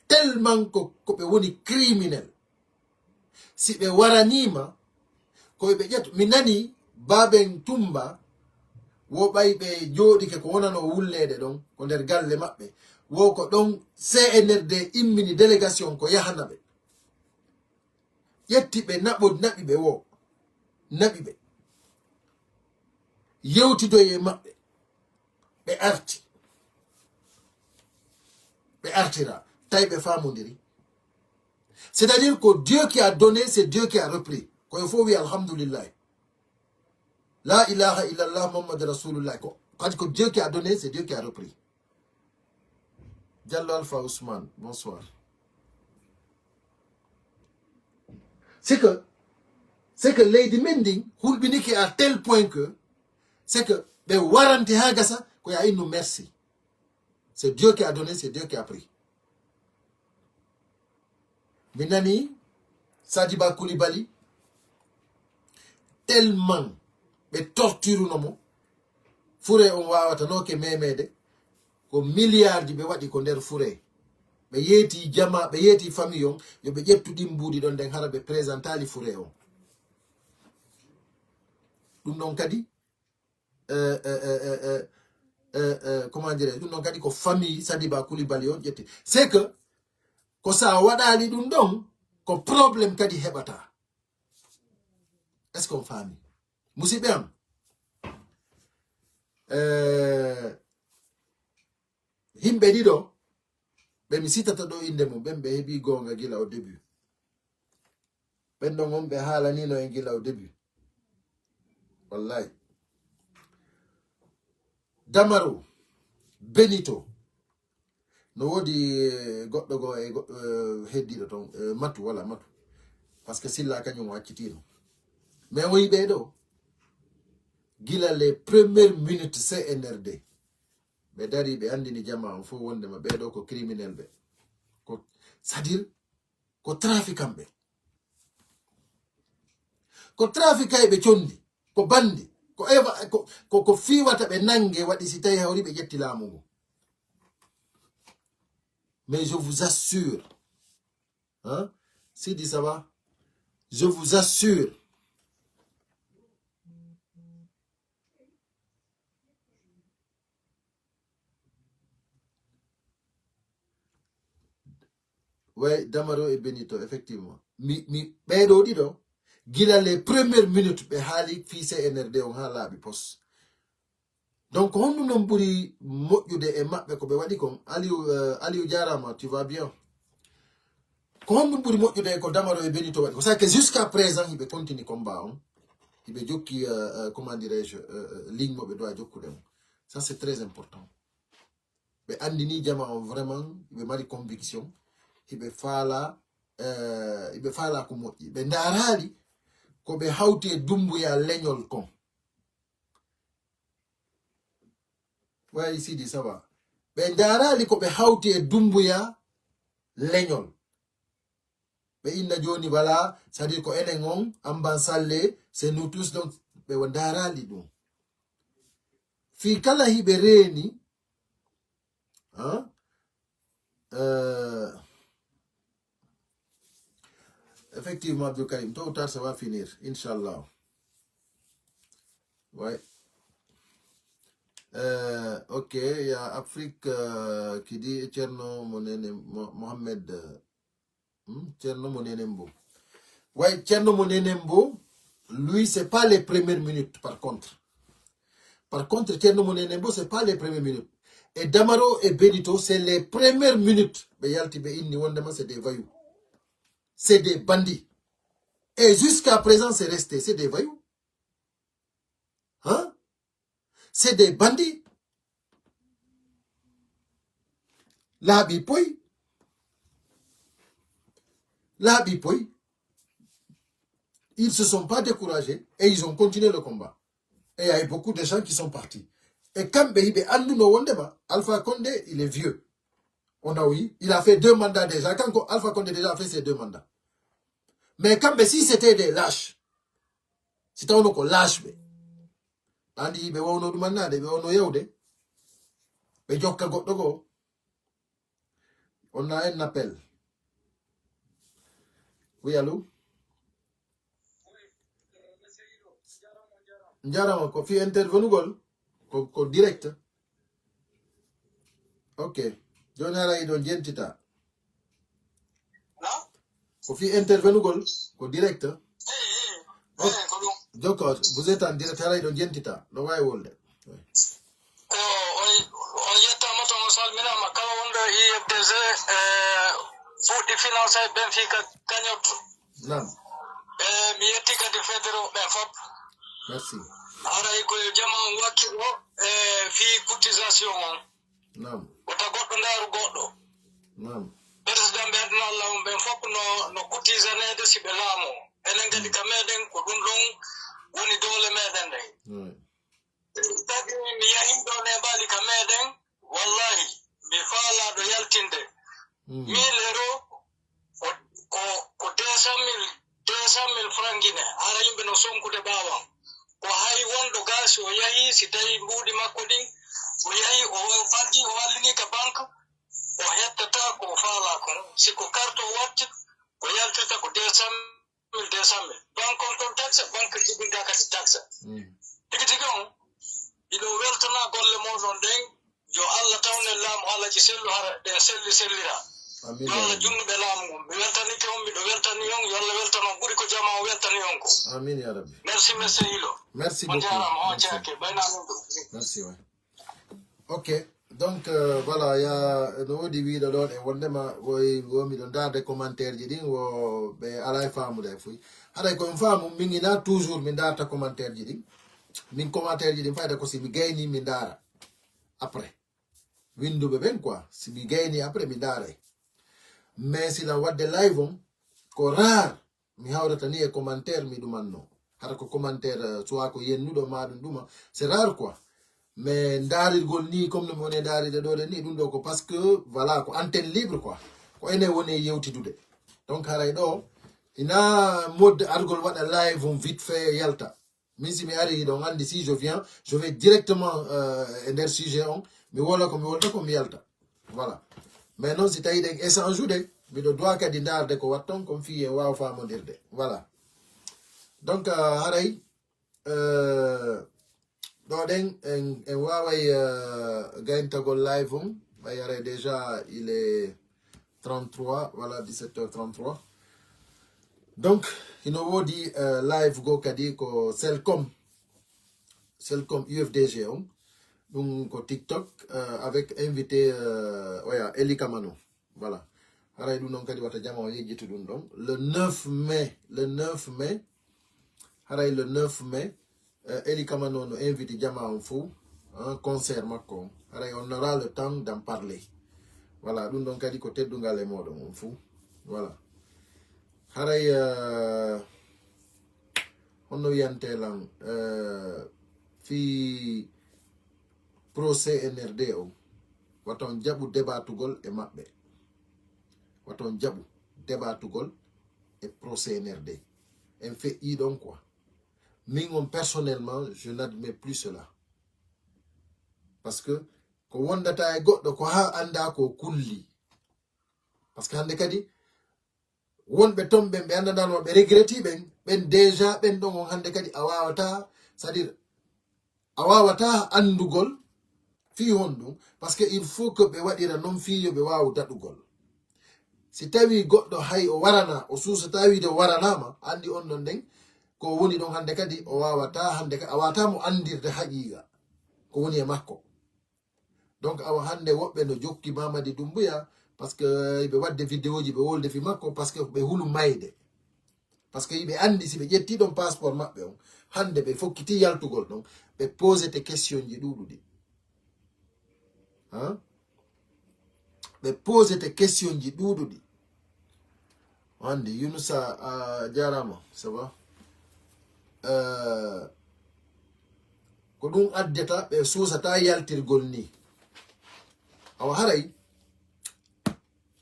tellement ko, ko ɓe woni criminel. Si ɓe waraniima, ko ɓe ƴetto. Mi nani baaben Tumba, wo ɓay ɓe jooɗike ko wonano wulleede ɗon, ko nder galle maɓɓe. Wo ko ɗon C N R D immini délégation ko yahana ɓe. Ƴetti ɓe naɓo-, naɓi ɓe wo. Naɓi ɓe. Yewtidoyi e maɓɓe. Ɓe arti. Ɓe artira. Tawi ɓe faamondiri. C'est-à-dire que Dieu qui a donné, c'est Dieu qui a repris. Ko yo fof wi alhamdulillah. La ilaha illallah Muhammad Rasulullah. Ko, kadi ko Dieu qui a donné, c'est Dieu qui a repris. Diallo Alpha Ousmane, bonsoir. C'est que, c'est que leydi men ndin hulɓinike à tel point que, c'est que Ɓe warante haa gasa, ko ya innu merci. C'est Dieu qui a donné, c'est Dieu qui a pris. Mi nani Sadiba Koulibaly, tellement ɓe torturuno mo. Fure on wawata noke memede. Ko milliardji ɓe waɗi ko nder fure. Ɓe yeeti jama, ɓe yeeti famille on, yo ɓe ƴettu ɗin mbuuɗi ɗon, nden hara ɓe présentali fure on. Ɗum ɗon kadi, eh, eh, eh, eh, eh, eh, eh, comment dirais, ɗum ɗon kadi ko famille Sadiba Koulibaly on ƴetti. C'est que ko sa waɗali ɗum ɗon, ko problème kadi heɓata. Est-ce qu'on faami? Musidɓe am, eh, himɓe ɗiɗo, ɓe mi sitata ɗo inde mum, ɓen ɓe heɓi goonga gila au début. Ɓen ɗon on ɓe haalanino en gila au début. Wallahi. Damaro, Benito, no woodi, eh, goɗɗo goo e goɗɗo, eh, heddiiɗo ton, eh, Matu, wala Matu. Parce que Silla kañum o accitiino. Mais o yi ɓee ɗo, gila les premières minutes C N R D. Ɓe dari, ɓe anndini jamaa on fof wondema ɓee ɗo ko criminel ɓe. Ko, c'est-à-dire, ko trafiquant ɓe. Ko trafiquant ɓe condi, ko bandi, ko eva-, ko, ko, ko fiiwata ɓe nange waɗi si tawi hawri ɓe ƴetti laamu ngu. Mais je vous assure, hein, Sidi, ça va? Je vous assure, way Damaro e Benito, effectivement. Mi, mi, ɓee ɗo ɗiɗo, gila les premières minutes, ɓe haali fii C N R D on haa laaɓi pos. Donc, honɗum non ɓuri moƴƴude e maɓɓe ko ɓe waɗi kon? Aliou, euh, Aliou jaaraama, tu vas bien. Ko honɗum ɓuri moƴƴude e ko Damaro e Benito waɗi? Ko ça que jusqu'à présent, hiɓe continue combat on. Hiɓe jokki, euh, euh, comment dirais-je, euh, euh, ligne mo ɓe doit jokkude on. Ça, c'est très important. Ɓe anndini jama on vraiment, hiɓe mari conviction, hiɓe faala, euh, hiɓe faala ko moƴƴi. Ɓe ndaaraali ko ɓe hawti e Dumbuya leñol kon. Way Sidi, ça va? Ɓe ndaaraali ko ɓe hawti e Dumbuya leñol. Ɓe inna jooni, voilà, c'est-à-dire ko enen on, Amban Salle, c'est nous tous, donc ɓe ndaaraali ɗum. Fii kala hiɓe reeni, hein? Euh, effectivement, Abdou Karim, tôt ou tard, ça va finir, Inch'Allah. Ouais. Euh, ok, il y a Afrique, euh, qui dit Thierno Monene, Mo-, Mohamed, euh, hmm, Thierno Monenembo. Ouais, Thierno Monenembo, lui, c'est pas les premières minutes, par contre. Par contre, Thierno Monenembo, c'est pas les premières minutes. Et Damaro et Benito, c'est les premières minutes. Ɓe yalti, ɓe inni wondema, c'est des voyous. C'est des bandits. Et jusqu'à présent, c'est resté. C'est des voyous. Hein? C'est des bandits. Laaɓi poy. Laaɓi poy. Ils se sont pas découragés et ils ont continué le combat. Et il y a eu beaucoup de gens qui sont partis. Et kamɓe hiɓe annduno wondema Alpha Condé, il est vieux. On a oui, il a fait deux mandats déjà. Quand Alpha Condé déjà a fait ses deux mandats. Mais kamɓe, si c'était des lâches, si tawno ko lâche ɓe, andi ɓe wawno ɗum annade, ɓe wawno yewde, ɓe jokka goɗɗo goo. On a un appel. Oui, allô? Njarama, ko fi intervenugol, ko, ko direct. Ok. Joni haray hiɗon jentita. Na? Ko fi intervenugol, ko direct. Eh, eh, ok, eh, ko ɗum. Jokka, vous êtes en direct, haray hiɗon jentita. No wawi wolde. Eh. O, o, o yettama toon, o salminama kala wonɗo e I F D C, e fuɗɗi finance e ɓen fii ka cagnotte. Naam. E mi yetti kadi fédéraux ɓen fof. Merci. Haray ko yo jama on wakkilo e fii cotisation on. Naam. Wota goɗɗo ndaaru goɗɗo. Naam. Président ɓe aduna Allah on ɓen fof no, no cotisaneede si ɓe laamoo. Enen kadi ka meɗen ko ɗum ɗon woni doole meɗen ɗen. Ouais. Tagi Mi yahi ɗo neeɓaali ka meeɗen, wallahi, mi faalaaɗo yaltinde. Mille euro, ko, ko, ko deux cent mille, deux cent mille francs Guinée. Hara yimɓe no sonkude ɓaawan. Ko hay wonɗo gaasi o yahi, si tawi mbuuɗi makko ɗin, o yahi, o faddi, o wallini ka banque, o hettata ko o faalaa kon. Si ko carte o watti, ko yaltirta ko deux cent mille, deux cent mille. Banque on ton taxe, banque jibinta kadi taxe. Tigi tigi on, miɗo weltana golle moɗon ɗen. Yo Allah tawne laamu alaji sellu hara ɗen selli sellira. Amin, yo Allah amin. Junnuɓe laamu ngun. Mi weltanike on, miɗo weltani on, yo Allah weltan on ɓuri ko jama o weltani on ko. Amin ya rabbi. Merci, monsieur Hilo. Merci beaucoup. On jaaraama, on jaake, ɓayna min ɗum. Merci, ouais. Ok. Donc, euh, voilà, ya, no woodi wiiɗo ɗon e wondema woy, wo miɗo ndaarde commentaire ji ɗin, wo ɓe alaa e faamude e fuy. Haɗay ko on faamu, min ina toujours min ndaarta commentaire ji ɗin. Min commentaire ji ɗin fayda ko si mi gayni mi ndaara. Après. Winduɓe ɓen quoi. Si mi gayni après mi ndaaray. Mais si lan wadde live on, ko rare. Mi hawrata ni e commentaire mi ɗumanno. Hara ko commentaire, euh, soit ko yennuɗo ma ɗum ɗuma. C'est rare quoi. Mais ndaarirgol ni, comme no mi woni e ndaaride ɗo ɗen ni, ɗum ɗo ko parce que, voilà, ko antenne libre quoi. Ko enen woni e yewtidude. Donc haray ɗo, ina mode argol waɗa live on vite fait yalta. Min si mi ari, hiɗon andi, si je viens, je vais directement, euh, e nder sujet on. Mi wola ko mi wolta ko mi yalta. Voilà. Mais non, si tawi ɗen échange ude, miɗo doit kadi ndaarde ko watton, comme fii en waawa faamondirde. Voilà. Donc, euh, haray, euh, ɗo ɗen, en, en waaway, euh, gayntagol live on. Ɓay haray déjà, il est trente-trois, voilà, dix-sept heures trente-trois. Donc, hino woodi, euh, live go kadi ko Celcom. Celcom U F D G on. Ɗum ko TikTok, euh, avec invité, euh, oya, Eli Kamano. Voilà. Haray ɗum ɗon kadi wata jama o yejjitu ɗum ɗon. Le neuf mai, le neuf mai, haray le neuf mai, euh, Eli Kamano no invite jama on fou, hein, concert makko on. Haray on aura le temps d'en parler. Voilà, ɗum ɗon kadi ko teddungal e moɗon on fou. Voilà. Haray, euh, honno wiyante lan, euh, fii pro C N R D o, wata on jaɓu debatugol e maɓɓe. Wata on jaɓu debatugol e pro C N R D. En fait, i ɗon quoi. Min on personnellement, je n'admets plus cela. Parce que ko wondata e goɗɗo ko haa annda ko kulli. Parce que hannde kadi, wonɓe ton ɓen ɓe anndanano ɓe regretti ɓen, ɓen déjà ɓen ɗon on hannde kadi a waawata, c'est-à-dire, a waawata anndugol fii honɗum, parce que il faut que ɓe waɗira non fii yo ɓe waawu daɗugol. Si tawi goɗɗo hay o warana, o suusata wiide o waranaama, anndi on ɗon nden, ko woni ɗon hannde kadi o waawata, hannde ka-, a waawata mo anndirde haqiiqa ko woni e makko. Donc, awa hannde woɓɓe no jokki Mamadi Doumbouya, parce que ɓe waɗde vidéo ji, ɓe wolde fi makko, parce que ɓe hulu mayde. Parce que ɓe anndi si ɓe ƴetti ɗon passeport maɓɓe on, hannde ɓe fokkiti yaltugol ɗon, ɓe posete question ji ɗuuɗuɗi. Hein? Ɓe posete question ji ɗuuɗuɗi. Anndi, Yunusa, a jaaraama, ça va? Euh, ko ɗum addata ɓe suusata yaltirgol ni. Awa haray,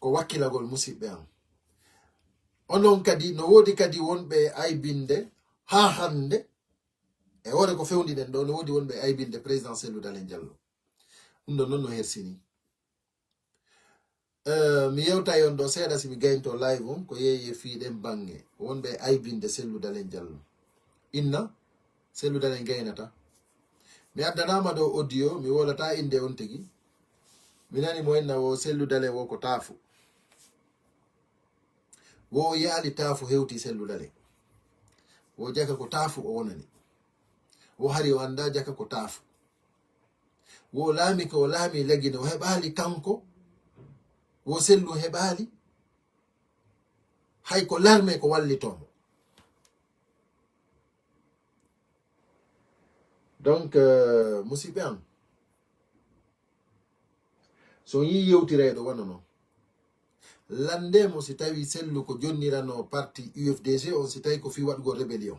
ko wakkilagol musiɓɓe am. Onon kadi, no woodi kadi wonɓe aybinde haa hannde, e hoore ko fewndi ɗen ɗo, no woodi wonɓe aybinde président Cellou Dalein Diallo. Ɗum ɗon non no hersini. Eh, mi yewtay on ɗo seeɗa si mi gaynto live on, ko yeeye fii ɗen baŋŋe. Wonɓe aybinde Cellou Dalein Diallo. Inna, Cellou Dalein gaynata. Mi addanaama ɗo audio, mi wolata innde on tigi. Mi nani mo inna wo Cellou Dalein wo ko taafu. Wo o yaali taafu hewti Cellou Dalein. Wo jaka ko taafu o wonani. Wo hari o annda jaka ko taafu. Wo laami ko o laami Lagine o heɓaali kanko. Wo Cellou heɓaali. Hay ko l'armée ko wallitoo mo. Donc, euh, musiɓɓe am, so on yii yewtirayɗo wano non, lande mo si tawi Cellou ko jonnirano parti U F D G on, si tawi ko fii waɗugol rébellion.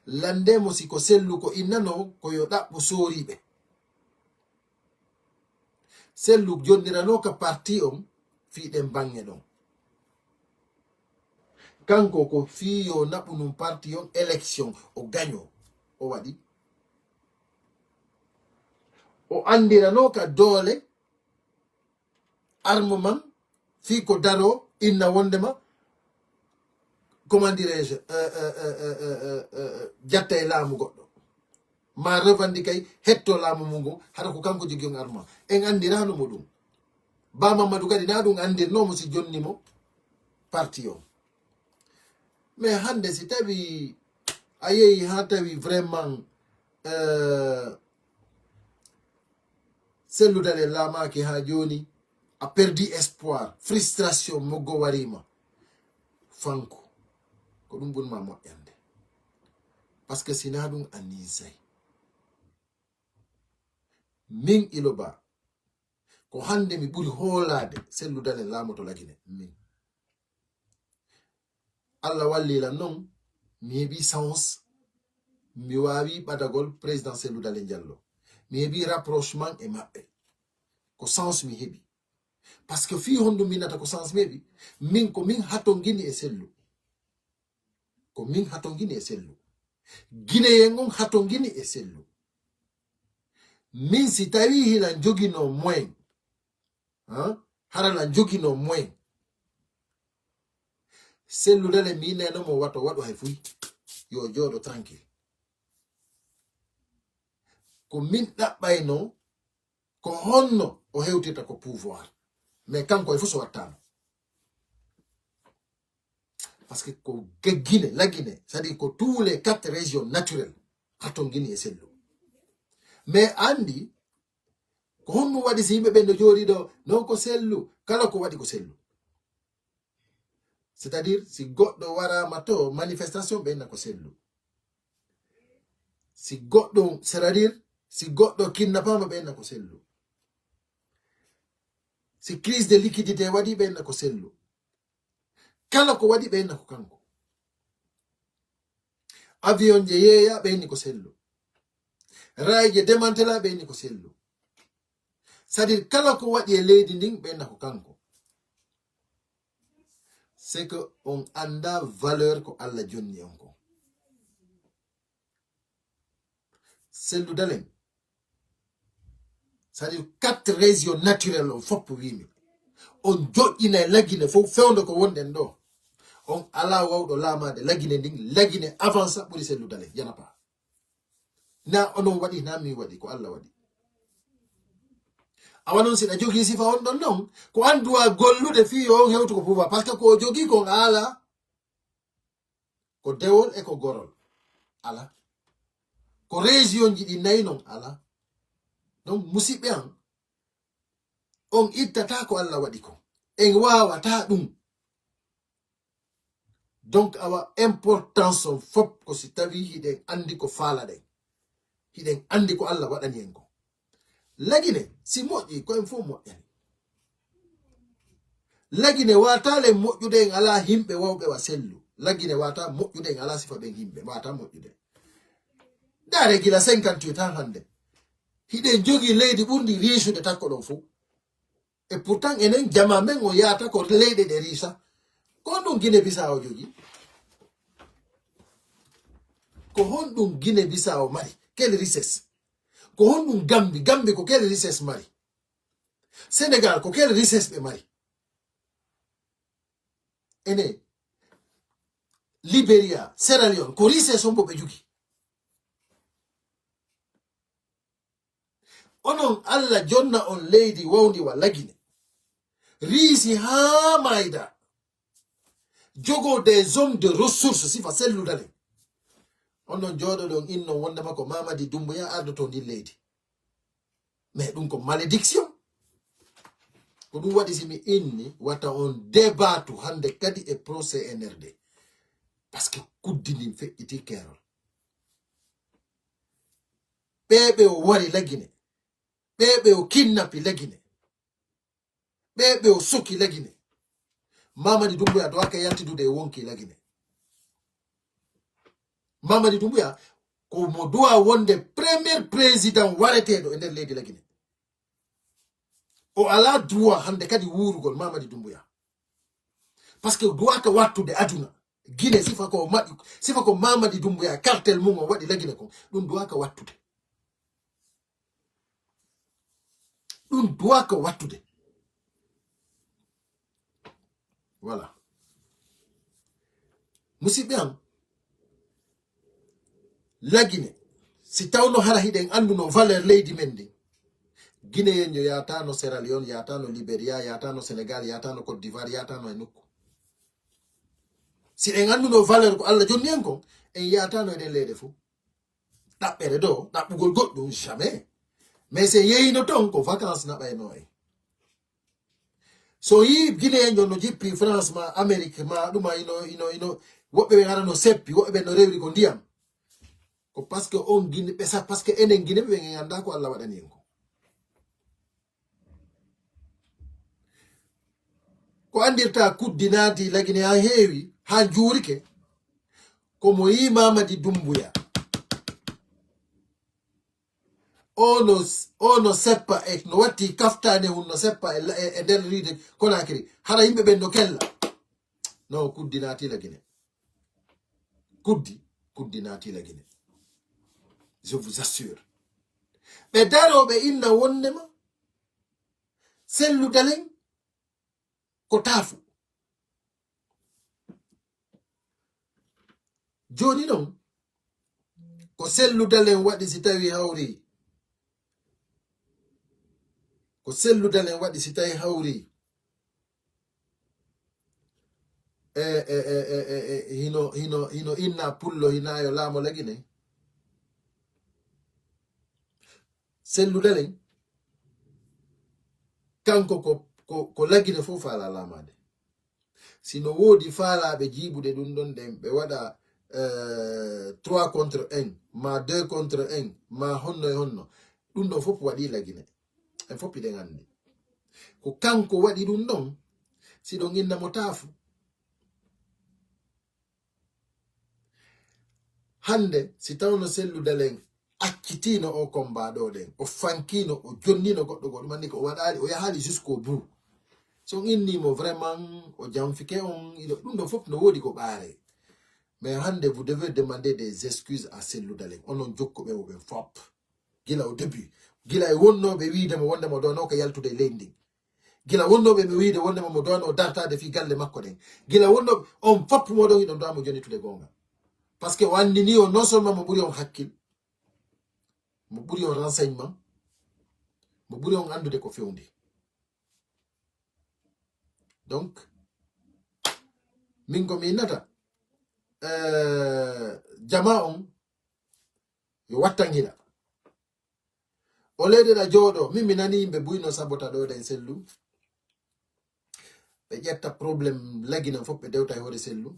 Lande mo si ko Sellu ko innanoo ko yo ɗaɓɓu sooriiɓe. Sellu jonniranoo ka parti on fii ɗen baŋŋe ɗon. Kanko ko fii yo naɓu nun parti on élection o gañoo o waɗi. O anndiranoo ka doole armement fii ko daroo inna wondema, comment dirais-je, euh, euh, euh, euh, euh, euh, euh, jatta e laamu goɗɗo ma revendiquer hetto laamu mum ngun hara ko kanko jogi on armement. En anndirano mo ɗum. Ba Mamadou kadi na ɗum anndirnoo mo si jonni mo parti on. Mais hannde si tawi a yehi haa tawi vraiment euh, Sellu Dalen laamaaki haa jooni, a perdi espoir, frustration moggo wariima. Fanku ko ɗum ɓuri ma moƴƴande. Parce que si na ɗum a ninsay. Min Ilo Ba ko hannde mi ɓuri hoolaade Sellu Dalen laamoto Lagine min. Allah walli lan non mi heɓi chance, mi waawi ɓadagol président Sellu Dalen Jallo, mi heɓi rapprochement e maɓɓe. Ko chance mi heɓi. Parce que fii honɗum mi nata ko chance mi heɓi? Min ko min hatongini e Sellu. Ko min hatongini e Sellu. Gineyen on hatongini e Sellu. Min si tawi hilan joginoo moyen, hara lan joginoo moyen, Sellu Dalen mi neno mo wato waɗu hay fuy, yo jooɗo tranquille. Ko min ɗaɓɓayno ko honno o hewtirta ko pouvoir, mais kanko e fof so wattano. Parce que ko Guinée, la Guinée, c'est-à-dire ko tous les quatre régions naturelles, haton Guinée e Sellu. Mais andi ko honno waɗi si yimɓe ɓen no jooɗi ɗo non ko Sellu, kala ko waɗi ko Sellu. C'est-à-dire si goɗɗo waraama to manifestation ɓe inna ko Sellu. Si goɗɗo, c'est-à-dire si goɗɗo kinnapama ɓe inna ko Sellu. Si crise de liquidité waɗi ɓe inna ko Sellu. Kala ko waɗi ɓe inna ko kanko. Avion je yeeya ɓe inni ko Sellu. Rail je démantela ɓe inni ko Sellu. C'est-à-dire kala ko waɗi e leydi ndin ɓe inna ko kanko. C'est que on annda valeur ko Allah jonni on ko. Sellu Dalen, c'est-à-dire quatre régions naturelles on fof wiimi. On joƴƴinay Lagine fof fewndo ko wonɗen ɗo. On alaa wawɗo laamaade Lagine ndin, Lagine avansa ɓuri Sellu Dalen, yanapa. Na onon waɗi, na min waɗi, ko Allah waɗi. Awa non si ɗa jogii sifa on ɗon non, ko an duwa gollude fii yo on hewtu ko pouvoir, parce que ko o jogii kon a alaa. Ko dewol e ko gorol. Alaa. Ko région ji ɗi nayi non alaa. Donc musidɓe an, on ittata ko Allah waɗi ko. En waawata ɗum. Donc awa importance on fof ko si tawi hiɗen andi ko faalaɗen. Hiɗen andi ko Allah waɗani en ko. Lagine, si moƴƴi, ko en fof moƴƴani. Lagine waata le moƴƴude en alaa himɓe wawɓe wa Sellu. Lagine waata moƴƴude en alaa sifa ɓen himɓe, waata moƴƴude. Ndaare gila cinquante-huit han hannde. Hiɗen jogii leydi ɓurndi riisude takko ɗon fof. Et pourtant enen jama men o yaata ko leyɗe ɗe riisa. Ko honɗum Guinée Bissau jogii? Ko honɗum Guinée Bissau mari? Quelle richesse? Ko honɗum Gambie? Gambie ko quelle richesse mari? Sénégal ko quelle richesse ɓe mari? Ene Liberia, Sierra Leone ko richesse hombo ɓe jogii? Onon Allah jonna on leydi wawndi wa Lagine. Riisi haa maayda. Jogoo des hommes de ressources sifa Sellu Dalen. Onon jooɗoɗon innon wondema ko Mamadi Doumbouya ardoto ndin leydi. Mais ɗum ko malédiction. Ko ɗum waɗi si mi inni wata on debatu hannde kadi e pro C N R D. Parce que kuddi ndin feƴƴiti keerol. Ɓee ɓe o wari Lagine. Ɓee ɓe o kinnapi Lagine. Ɓee ɓe o soki Lagine. Mamadi Doumbouya dowaka yaltidude e wonki Lagine. Mamadi Doumbouya ko mo duwa wonde premier président wareteeɗo e nder leydi Lagine. O alaa droit hannde kadi wuurugol Mamadi Doumbouya. Parce que duwaka wattude aduna. Gine sifa ko maɗi, sifa ko Mamadi Doumbouya cartel mum o waɗi Lagine kon. Ɗum duwaka wattude. Ɗum duwaka wattude. Voilà. Musidɓe am, Lagine, si tawno hara hiɗen annduno valeur leydi men ndin, Guinéen yo yaatano Sierra Leone, yaatano Liberia, yaatano Sénégal, yaatano Côte d'Ivoire, yaatano e nokku. Si en annduno valeur ko Allah jonni en kon, en yaatano e ɗen leyɗe fof. Ɗaɓɓere ɗo, ɗaɓɓugol goɗɗum, jamais. Mais si en yehino ton, ko vacances naɓayno en. So yii Guinéen no jippi France ma Amérique ma ɗuma ino, ino, ino, woɓɓe ɓe hara no seppi, woɓɓe ɓe no rewri ko ndiyam. Ko parce que on Guinée, ɓe sa-, parce que enen Guinée ɓe en annda ko Allah waɗani en ko. Ko anndirta kuddi naati Lagine haa heewi, haa juurike. Ko mo yii Mamadi Doumbouya. Ono, ono seppa e no watti kaftane hun no seppa e, e, e nder riide Conakry. Hara yimɓe ɓen no kella. No kuddi naati Lagine. Kuddi, kuddi naati Lagine. Je vous assure. Ɓe daro ɓe inna wonnema Cellou Dalein ko taafu. Jooni non, ko Cellou Dalein waɗi si tawi hawri. Ko Cellou Dalein waɗi si tawi hawri. E, e, e, e, e, e, hino, hino, hino inna pullo, hina yo laamo Lagine. Cellou Dalein, kanko ko, ko, ko Lagine fof faala laamaade. Si no woodi faalaaɓe jiibude ɗum ɗon ɗen, ɓe waɗa, eh, trois contre un, ma deux contre un, ma honno e honno. Ɗum ɗon fof waɗi Lagine. En fof hiɗen anndi. Ko kanko waɗi ɗum ɗon, si ɗon inna mo taafu. Hannde, si tawno Cellou Dalein accitino o combat ɗo ɗen, o fankino, o jonnino goɗɗo goo, ɗum anndi ko o waɗaali, o yahaali jusqu'au bout. So on inni mo vraiment, o janfike on, iɗo, ɗum ɗo fof no woodi ko ɓaare. Mais hannde, vous devez demander des excuses à Cellou Dalein. Onon jokkuɓe mo ɓen fof. Gila au début. Gila e wonnooɓe wiide mo wonde mo doonoo ko yaltude e leydi ndin. Gila wonnooɓe ɓe wiide wonde mo doonoo dartaade fii galle makko ɗen. Gila wonnooɓe, on fof moɗon hiɗon dowa mo jonnitude goonga. Parce que o anndini on non seulement mo ɓuri on hakkil, mo ɓuri on renseignement, mo ɓuri on anndude ko fewndi. Donc, min ko mi innata, eh, jamaa on yo wattan gila. O leydi ɗa jooɗo, min mi nani yimɓe buyno sabota ɗo ɗen Cellou. Ɓe ƴetta problème Lagine fof ɓe dewta e hoore Cellou.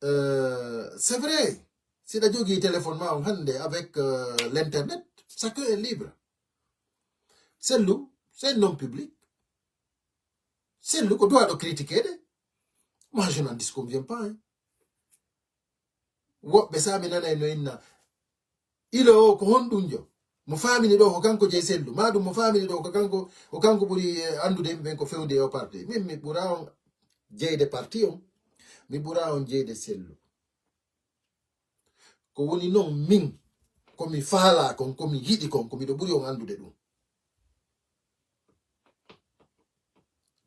Euh, c'est vrai, si ɗa jogii téléphone ma on hannde avec, euh, l'internet, chacun est libre. Cellou, c'est un homme public. Cellou ko duwaɗo critiquer de. Moi, je n'en disconviens pas, hein. Woɓɓe sa mi nanay no inna, ilo o ko honɗum jo? Mo faamini ɗo ko kanko jeyi Cellou, ma ɗum mo faamini ɗo ko kanko, ko kanko ɓuri, eh, anndude yimɓe ɓen ko fewndi e o parti. Min mi ɓura on jeyde parti on, mi ɓura on jeyde Cellou. Ko woni non min, ko mi faalaa kon, ko mi yiɗi kon, ko miɗo ɓuri on anndude ɗum.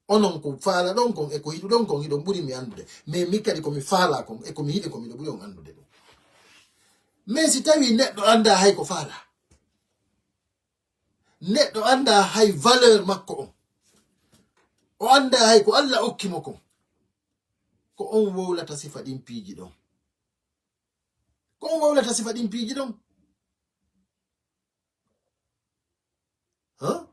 Onon ko faalaɗon kon e ko yiɗuɗon kon, hiɗon ɓuri mi anndude. Mais min kadi ko mi faalaa kon e ko mi yiɗi kon, miɗo ɓuri on anndude ɗum. Mais si tawii neɗɗo anndaa hay ko faalaa, neɗɗo anndaa hay valeur makko on, o anndaa hay ko Allah okki mo kon, ko on wowlata sifa ɗin piiji ɗon. Ko on wowlata sifa ɗin piiji ɗon. Huh?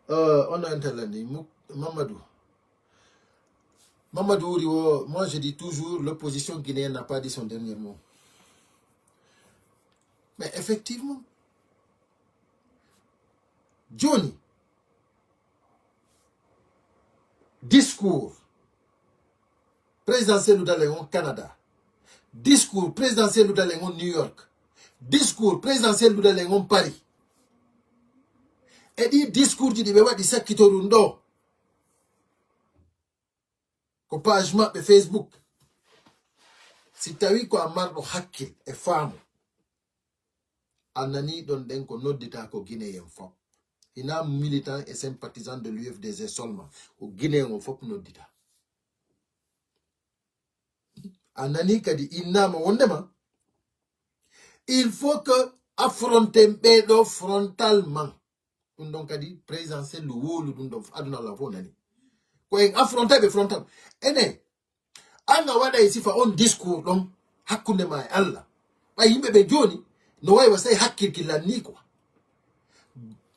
Euh, on a interlandi. Mu-, Mamadou. Mamadou Ouri, oh, moi je dis toujours, l'opposition guinéenne n'a pas dit son dernier mot. Mais effectivement, Johnny, Discours présidentiel dalen on Canada. Discours présidentiel dalen on New York. Discours présidentiel dalen on Paris. E ɗi discours ji ɗi ɓe waɗi sakkito ɗum ɗo, ko page maɓɓe Facebook. Si tawi ko a marɗo hakkil e faamu, a nani ɗon ɗen ko noddita ko Guinéen fof. Hina militant et sympathisant de l'U F D G seulement. Ko Guinéen o fof noddita. A nani kadi innama wondema il faut que affronter ɓeɗo frontalement. Ɗum ɗon kadi président Sellu wowli ɗum ɗon, aduna Allah fof nani. Ko en affronter ɓe frontal. Enen, an a waɗay sifa on discours ɗon hakkunde ma e Allah. Ɓay yimɓe ɓe jooni no wawi wasay hakkilki lanni quoi.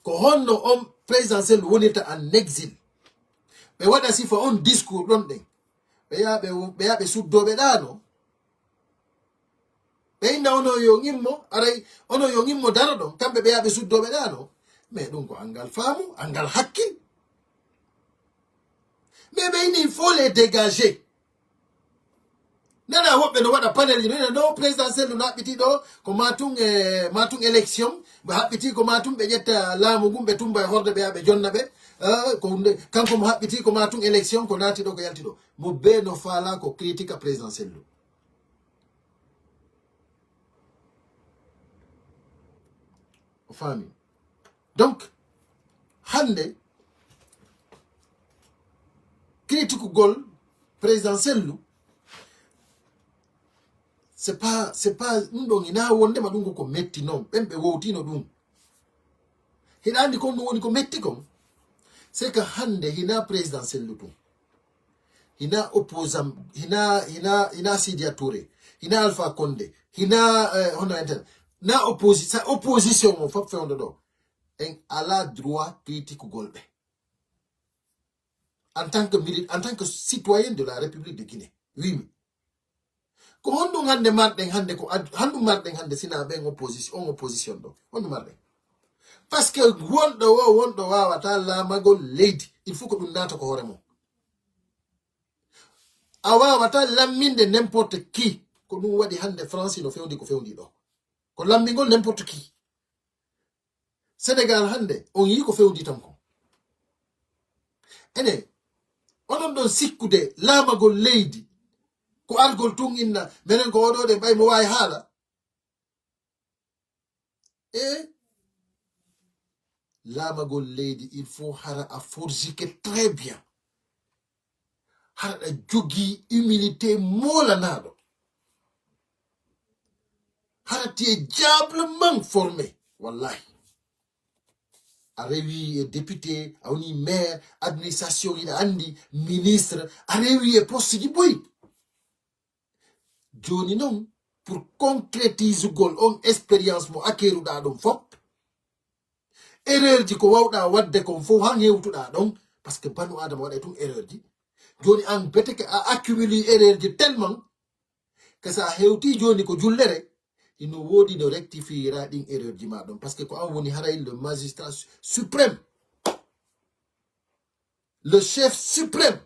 Ko honno on président Sellu wonirta en exil? Ɓe waɗa sifa on discours ɗon ɗen. Ɓe yaha ɓe, ɓe yaha ɓe suddoɓe ɗaano. Ɓe inna onon yo ngimmo, aray onon yo ngimmo daro ɗon, kamɓe ɓe yaha ɓe suddoɓe ɗaano. Mais ɗum ko angal faamu, angal hakkil. Mais ɓe ini, il faut les dégager. Nana woɓɓe no waɗa panel ji, no ina no président Sellu no haɓɓiti ɗo, ko matum e matum élection, ɓe haɓɓiti ko matum ɓe ƴetta laamu ngun, ɓe tumba e horde ɓe yaha ɓe jonna ɓe. Eh, ko hunde, kanko mo haɓɓiti ko matum élection, ko naati ɗo, ko yalti ɗo. Mo be no faala ko critique président Sellu. O faami. Donc, hande, critique gol président Sellu, c'est pas, c'est pas, ɗum ɗon hina wondema ɗum ko, ko metti non, ɓen ɓe wowtino ɗum. Hiɗa andi kon ɗum woni ko metti kon. C'est que hande hina président Sellu ɗum. Hina opposant, hina, hina, hina Sidia Touré, hina Alpha Condé, hina, eh, hono enten. Na opposi-, sa opposition mo fof fewndo ɗo. En ala droit critique gol ɓe. En tant que mili-, en tant que citoyen de la République de Guinée. Oui, oui. Ko honɗum hande marɗen hande ko ad-, honɗum marɗen hande sina ɓen opposition, on opposition ɗo? Honɗum marɗen? Parce que wonɗo wo, wonɗo wawata laamagol leydi, il faut ko ɗum naata ko hoore mum. A wawata lamminde n'importe qui. Ko ɗum waɗi hande France no fewndi ko fewndi ɗo. Ko lammingol n'importe qui. Sénégal hande, on yii ko fewndi tan kon. Ene, onon ɗon sikkude laamagol leydi, ko argol tun inna, menen ko oɗo ɗen ɓay mo waawi haala. E laamagol leydi, il faut hara a forjike très bien. Hara ɗa jogii humilité moolanaɗo. Hara tu es diablement formé. Wallahi. A rewi e député, a woni maire, administration ina andi, ministre, a rewi e poste ji boy. Joni non, pour concrétisugol on expérience mo akeruɗa ɗon fop, erreur ji ko wawɗa wadde kon fof han hewtuɗa ɗon, parce que banu adama waɗay tun erreur ji. Joni an beteke a accumuli erreur ji tellement que sa hewti joni ko jullere, ino wodi no rectifiera ɗin erreur ji ma ɗon, parce que ko an woni haray le magistrat su-, suprême, le chef suprême,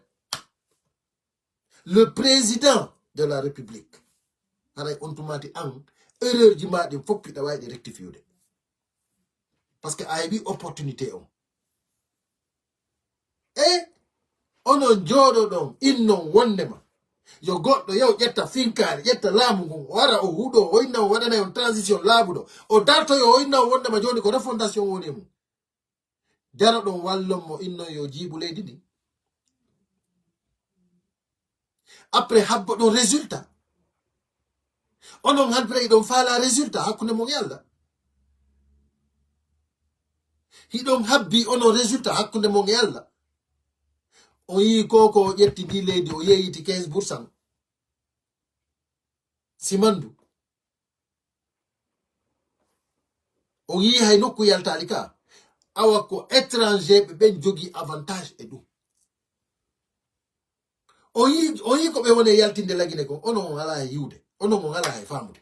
le président de la République. Haray on tumati an, erreur ji ma ɗin fof hiɗa wawi ɗi rectifiude. Parce que a heɓi opportunité on. E onon jooɗoɗon innon wondema yo goɗɗo yaw ƴetta finkaari, ƴetta laamu ngun, o ara o huɗo, o inna o waɗanay on transition laaɓuɗo, o dartoyo o inna on wondema joni ko refondation woni e mum. Daroɗon wallon mo innon yo jiiɓu leydi ndin. Après habbo ɗon résultat. Onon halpre hiɗon faala résultat hakkunde mon e Allah. Hiɗon habbi onon résultat hakkunde mon e Allah. O yii ko, ko o ƴetti ndi leydi, o yeeyiti quinze pour cent. Simandu. O yii hay nokku yaltaali ka. Awa ko étranger ɓe ɓen jogii avantage e ɗum. O yii, o yii ko ɓe woni e yaltinde lagine kon. Onon on alaa e yiwde. Onon on alaa e faamude.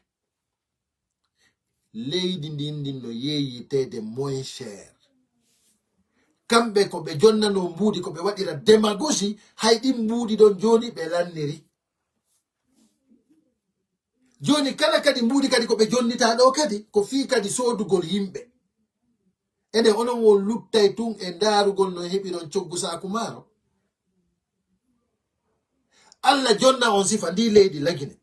Leydi ndin, ndin no yeeyiteede moins cher. Kamɓe ko ɓe jonnanoo mbuuɗi, ko ɓe waɗira démagogie, hay ɗin mbuuɗi ɗon jooni ɓe lanniri. Jooni kala kadi mbuuɗi kadi ko ɓe jonnitaa ɗoo kadi, ko fii kadi soodugol yimɓe. Enen onon won luttay tun e ndaarugol no heɓiron coggu saaku maaro. Alla jonna on sifa ndii leydi Lagine.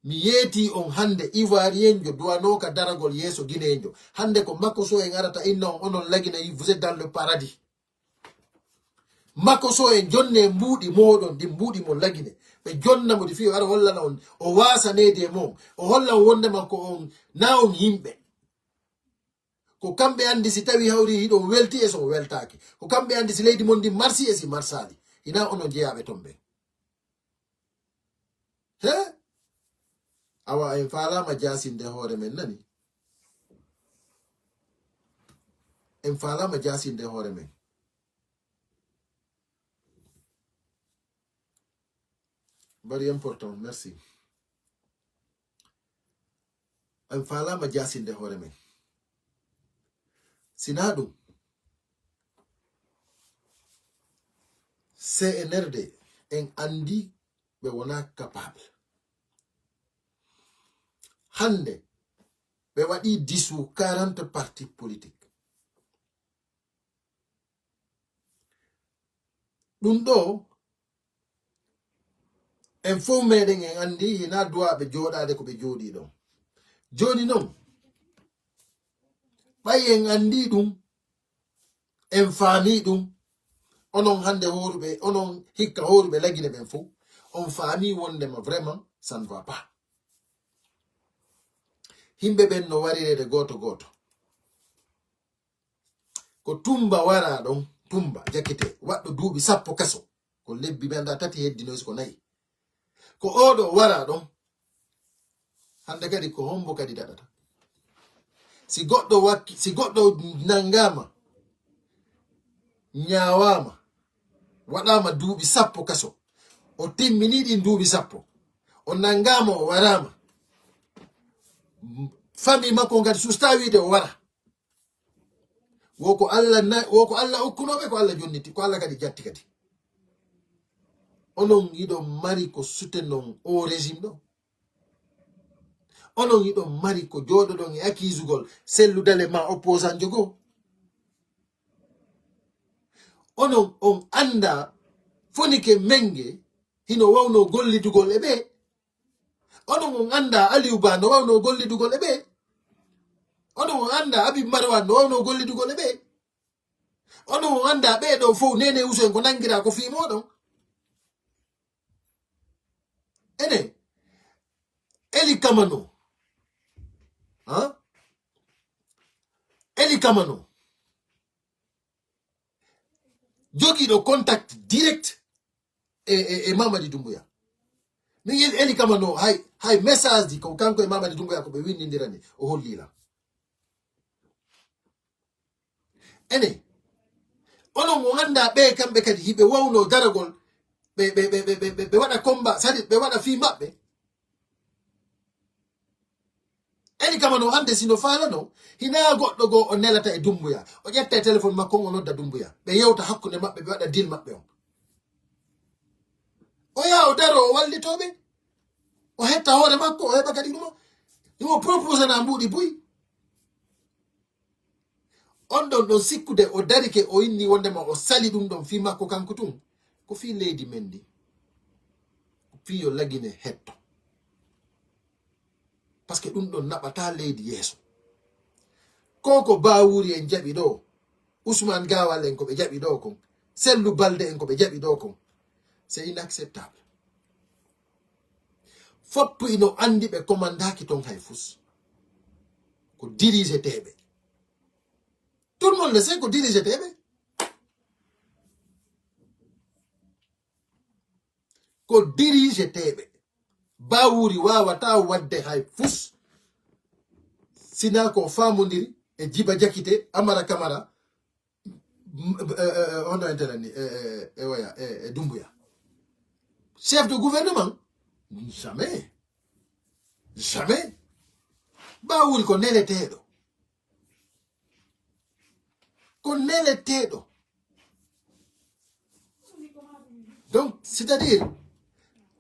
Mi yeetii on hannde, Ivoirienjo duwanooka daragol yeeso Gineenjo. Hannde ko Makoso en arata inna on, onon Lagine, vous êtes dans le paradis. Makoso en jonne mbuuɗi mooɗon, ɗin mbuuɗi mo Lagine. Ɓe jonna mo ɗi fii o ara hollana on, o waasaneede e mon. O holla on wondema ko on, naa on yimɓe. Ko kamɓe anndi si tawi hawri hiɗon welti e si on weltaaki. Ko kamɓe anndi si leydi mon ndin marsi e si marsaali. Hinaa onon jeyaaɓe ton ɓen. He? Awa en faalaama jaasinde hoore men nani? En faalaama jaasinde hoore men. Very important, merci. En faalaama jaasinde hoore men. Sinaa ɗum, C N R D en anndi ɓe wonaa capable. Hannde ɓe waɗii dissous quarante partis politiques. Ɗum ɗoo, en fof meɗen en anndi hinaa duwaaɓe jooɗaade ko ɓe jooɗii ɗon. Jooni non, ɓay en anndi ɗum, en faami ɗum, onon hannde hooruɓe, onon hikka hooruɓe Lagine ɓen fof, on faami wondema vraiment, ça ne va pas. Yimɓe ɓen no warireede gooto gooto. Ko Tumba waraa ɗon, Tumba Jakite, waɗɗo duuɓi sappo kaso. Ko lebbi ɓe anndaa tati heddinoy, si ko nayi. Ko oo ɗoo waraa ɗon. Hannde kadi ko hombo kadi daɗata? Si goɗɗo wakki-, si goɗɗo nanngaama, ñaawaama, waɗaama duuɓi sappo kaso, o timminii ɗin duuɓi sappo, o nanngaama, o waraama, famii makko on kadi sustaa wiide o wara. Wo ko Alla na-, wo ko Alla okkunooɓe, ko Alla jonniti, ko Alla kadi jatti kadi. Onon hiɗon mari ko sutenon o régime ɗo? Onon hiɗon mari ko jooɗoɗon e accusugol selludale ma opposant jo goo? Onon on anndaa Fonike Menge hino wawnoo gollidugol e ɓee? Onon on anndaa Aliou Ba no wawnoo gollidugol e ɓee? Onon on anndaa Habib Marwan no wawnoo gollidugol e ɓee? Onon on anndaa ɓee ɗoo fow, Nene Uso en, ko nanngiraa ko fii mooɗon? Ene, Eli Kamano, han? Eli Kamano, jogiiɗo contact direct e, e, e Mamadi Doumbouya. Min Eli, Eli Kamano, hay, hay message ji ko kanko e Mamadi Doumbouya ko ɓe winndindirani, o hollii lan. Ene, onon mo anndaa ɓee kamɓe kadi hiɓe wawnoo daragol, ɓe, ɓe, ɓe waɗa combat, c'est-à-dire ɓe waɗa fii maɓɓe. Eli Kamano hannde si no faalano, hinaa goɗɗo goo o nelata e Dumbuya. O ƴetta e téléphone makko on, o nodda Dumbuya. Ɓe yewta hakkunde maɓɓe, ɓe waɗa deal maɓɓe on. O yaha o daroo, o wallitoo ɓe. O hetta hoore makko, o heɓa kadi ɗum. Himo proposana mbuuɗi buy. On ɗon ɗon sikkude o darike, o inni wondema o sali ɗum ɗon fii makko kanko tun. Ko fii leydi men ndi. Ko fii yo Lagine hetto. Parce que ɗum ɗon naɓataa leydi yeeso. Ko ko Bawuri en jaɓi ɗo, Ousmane Gawal en ko ɓe jaɓi ɗo kon, Sellu Balde en ko ɓe jaɓi ɗo kon, c'est inacceptable. Foppu ino anndi ɓe commandaki ton hay fus. Ko dirigeteeɓe. Tout le monde le sait ko dirigeteeɓe. Ko dirigeteeɓe. Bawuri waawataa waɗde hay fus. Sinaa ko faamondiri e Jiba Jakite, Amara Kamara, m-, e, e, e, hono en telen ni, e, e, e oya, e, e Dumbuya. Chef de gouvernement? Jamais. Jamais. Bawuri ko neleteeɗo. Ko neleteeɗo. Donc, c'est-à-dire,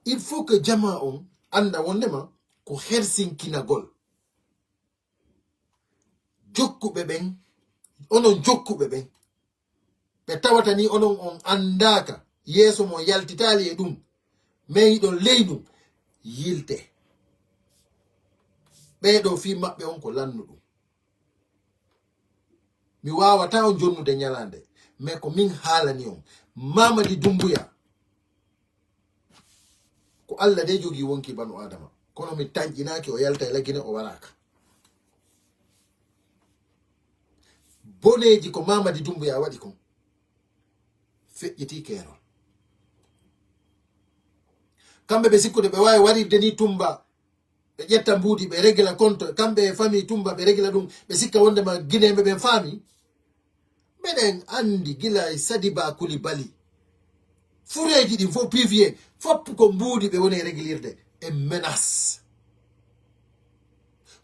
il faut que jama on annda wondema ko hersinkinagol. Jokkuɓe ɓen, onon jokkuɓe ɓen, ɓe tawata ni onon on anndaaka, yeeso mon yaltitaali e ɗum, mais hiɗon ley ɗum, yilte. Ɓee ɗoo fii maɓɓe on ko lannu ɗum. Mi waawataa on jonnude ñalaande, mais ko min haalani on. Mamadi Dumbuya, ko Allah dey jogii wonki banu Aadama. Kono mi tanƴinaaki o yalta e Lagine, o waraaka. Boneeji ko Mamadi Dumbuya waɗi kon, feƴƴitii keerol. Kamɓe ɓe sikkude ɓe waawi warirde ni Tumba, ɓe ƴetta mbuuɗi, ɓe regla compte, kamɓe e famille Tumba, ɓe regla ɗum, ɓe sikka wondema Gineeɓe ɓen faami. Meɗen anndi gila e Sadiba Koulibaly. Fureeji ɗin fof, P V A, fof ko mbuuɗi ɓe woni e reglirde e menace.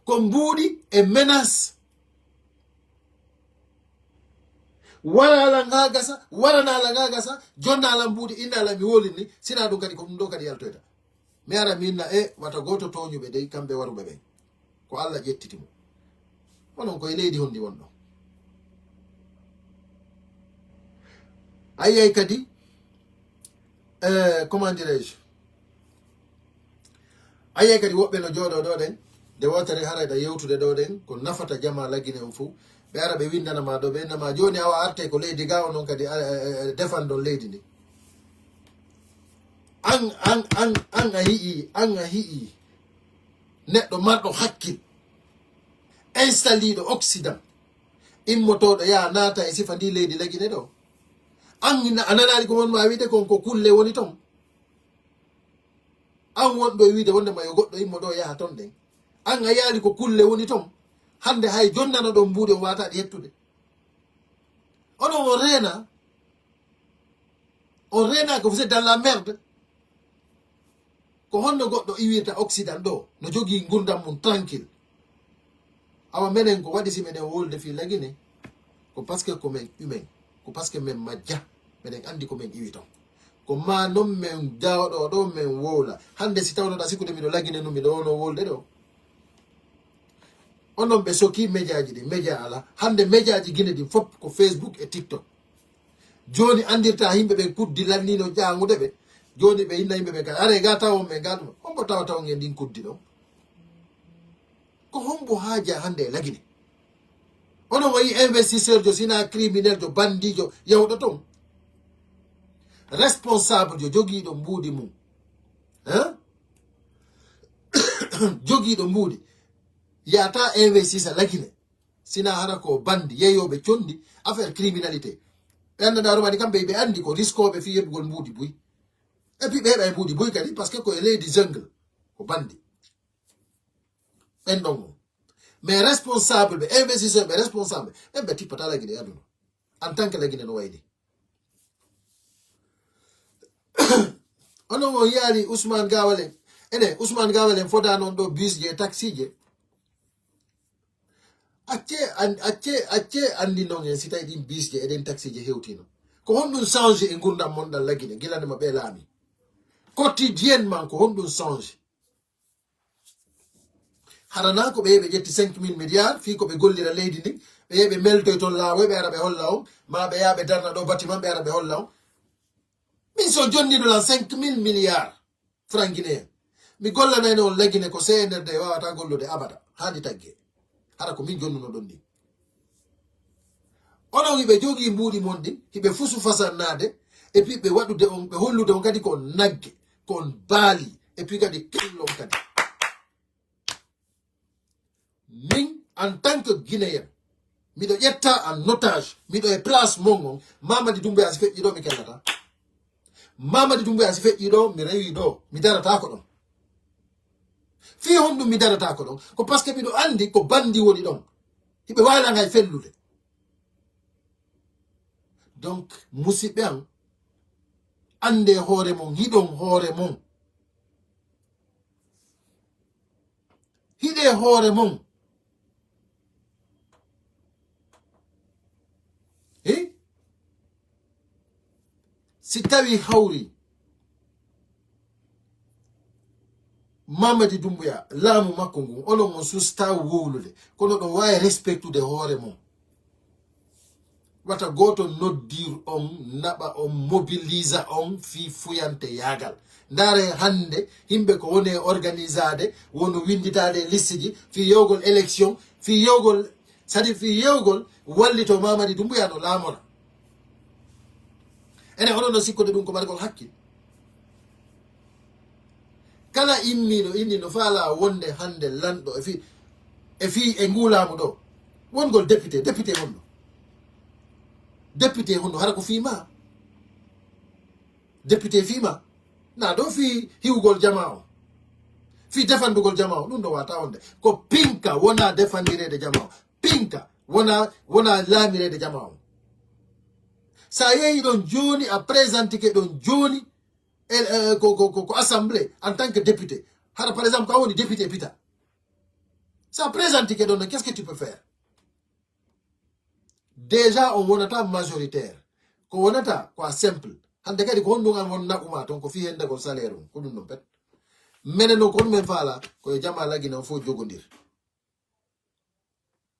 Ko mbuuɗi e menace. Wara lan haa gasa, warana lan haa gasa, jonna lan mbuuɗi, inna lan mi woolinni, sina ɗum kadi ko ɗum ɗo kadi yaltoyta. Mi ara mi inna, e, wata gooto tooñuɓe dey, kamɓe waruɓe ɓen. Ko Allah ƴettiti mo. Onon koye leydi honndi wonɗon? A yiyay kadi, eh, comment dirais-je? A yiyay kadi woɓɓe no jooɗoo ɗo ɗen, nde wootere hara eɗa yewtude ɗo ɗen, ko nafata jama Lagine on fof. Ɓe ara ɓe winndana ma ɗo, ɓe inna ma jooni awa arte ko leydi ga, onon kadi, eh, eh, eh, defandon leydi ndi. An, an, an, an a yi'i, an a yi'i neɗɗo marɗo hakkil, installiiɗo Occident, immotooɗo yaha naata e sifa ndi leydi Lagine ɗo. An na-, a nanaali ko won ma wiide kon ko kulle woni ton? An wonɗo e wiide wonde ma yo goɗɗo immo ɗo yaha ton ɗen. An a yaali ko kulle woni ton. Hannde hay jonnano ɗon mbuuɗi on waata ɗi hettude. Onon on reena. On reena que vous êtes dans la merde. Ko honno goɗɗo iwirta Occident ɗo, no jogii ngurdam mum tranquille? Awa menen ko waɗi si meɗen wolde fii Lagine? Ko parce que ko men humain, ko parce que men majja, meɗen anndi ko men iwi ton. Ko ma non men jawɗo ɗo, men wowla. Hannde si tawno ɗa sikkude miɗo Lagine nun, miɗo wono wolde ɗo. Onon ɓe soki médiaji ɗin, média ala. Hannde médiaji Gine ɗin fof ko Facebook e TikTok. Jooni anndirta yimɓe ɓen kuddi lanniino ƴaŋude ɓe. Jooni ɓe inna yimɓe ɓen kadi, are ga tawon ɓe ga ɗum. Hombo tawa tawon e ndin kuddi ɗon? Ko hombo haaja hannde e Lagine? Onon wayi investisseur jo, sina criminel jo, bandijo, yawɗo ton. Responsable jo, jogiiɗo mbuuɗi mum. Hein? Jogiiɗo mbuuɗi. Yata investissa Lagine. Sina hara ko bandi, yeeyooɓe conndi, affaire criminalité. Ɓe anndanaa rumani kamɓe, ɓe anndi ko riskooɓe fii heɓugol mbuuɗi buy. Et puis ɓe heɓa e mbuuɗi buy kadi, parce que ko e leydi jungle, ko bandi. Ɓen ɗon on. Mais responsable ɓe, investisseur ɓe, responsable, ɓen ɓe tippata Lagine e aduna. En tant que Lagine no wayni. Onon on yaali Ousmane Gawal en. Ene, Ousmane Gawal en foda noon ɗo bus je, taxi je. Acce, an-, acce, acce anndi noon en si tawi ɗin bus je e ɗen taxi je hewtino. Ko honɗum change e ngurdam mon ɗan Lagine, gila nde mo ɓe laami? Quotidiennement, ko honɗum change? Hara na ko ɓe yehi ɓe ƴetti cinq mille milliards, fii ko ɓe gollira leydi ndin, ɓe yehi ɓe meltoy toon laawoy, ɓe ara ɓe holla on, ma ɓe yaha ɓe darna ɗo bâtiment, ɓe ara ɓe holla on. Min so jonniɗo lan cinq mille milliards franc guinéen, mi gollanayno on Lagine ko C N R D wawata gollude abada, haa ndi tagge. Hara ko min jonnuno ɗon ndin. Onon hiɓe jogii mbuuɗi mon ɗin, hiɓe fusu fasannaade, et puis ɓe waɗude on, ɓe hollude on kadi ko on nagge, ko on baali, et puis kadi kello on kadi. Min, en tant que Guinéen, miɗo ƴetta en otage, miɗo e place mon on, Mamadi Doumbouya si feƴƴi ɗo, mi kellata. Mamadi Doumbouya si feƴƴi ɗo, mi rewi ɗo, mi darata ko ɗon. Fii honɗum mi darata ko ɗon? Ko parce que miɗo anndi ko bandi woni ɗon. Hiɓe waawi lan hay fellude. Donc, musidɓe an, annde hoore mon, hiɗon hoore mon. Hiɗe hoore mon. Si tawi hawri Mamadi Doumbouya, laamu makko ngun, onon on susta wowlude, kono ɗon waawi respectude hoore mon. Wata gooto noddir on, naɓa on, mobilisa on fii fuyante yaagal. Ndaare hannde, yimɓe ko woni e organisade, wono winnditaade e liste ji, fii yewgol élection, fii yewgol, c'est-à-dire fii yewgol wallito Mamadi Doumbouya no laamora. Enen, onon no sikkude ɗum ko ɓaɗgol hakkil. Kala immiiɗo inni no faala wonde hannde lanɗo e fii, e fii e nguu laamu ɗo. Wongol député, député honno? Député honno? Hara ko fii ma? Député fii ma? Na ɗo fii hiwgol jamaa on. Fii defandugol jamaa on. Ɗum ɗo wata wonde. Ko pinka wona defandireede jamaa on. Pinka wona, wona laamireede jamaa on. Sa yehi ɗon jooni, a présentike ɗon jooni, e, e, ko, ko, ko, ko assemblée en tant que député. Hara, par exemple, ko a woni député pita. Sa présentike ɗon, qu'est-ce que tu peux faire? Déjà, on wonata majoritaire. Ko wonata, ko a simple. Hannde kadi ko honɗum an won naɓuma ton, ko fii hendagol salaire on, ko ɗum ɗon pet. Menen non, ko ɗum men faala, ko e jamaa Lagine on fof jogondir.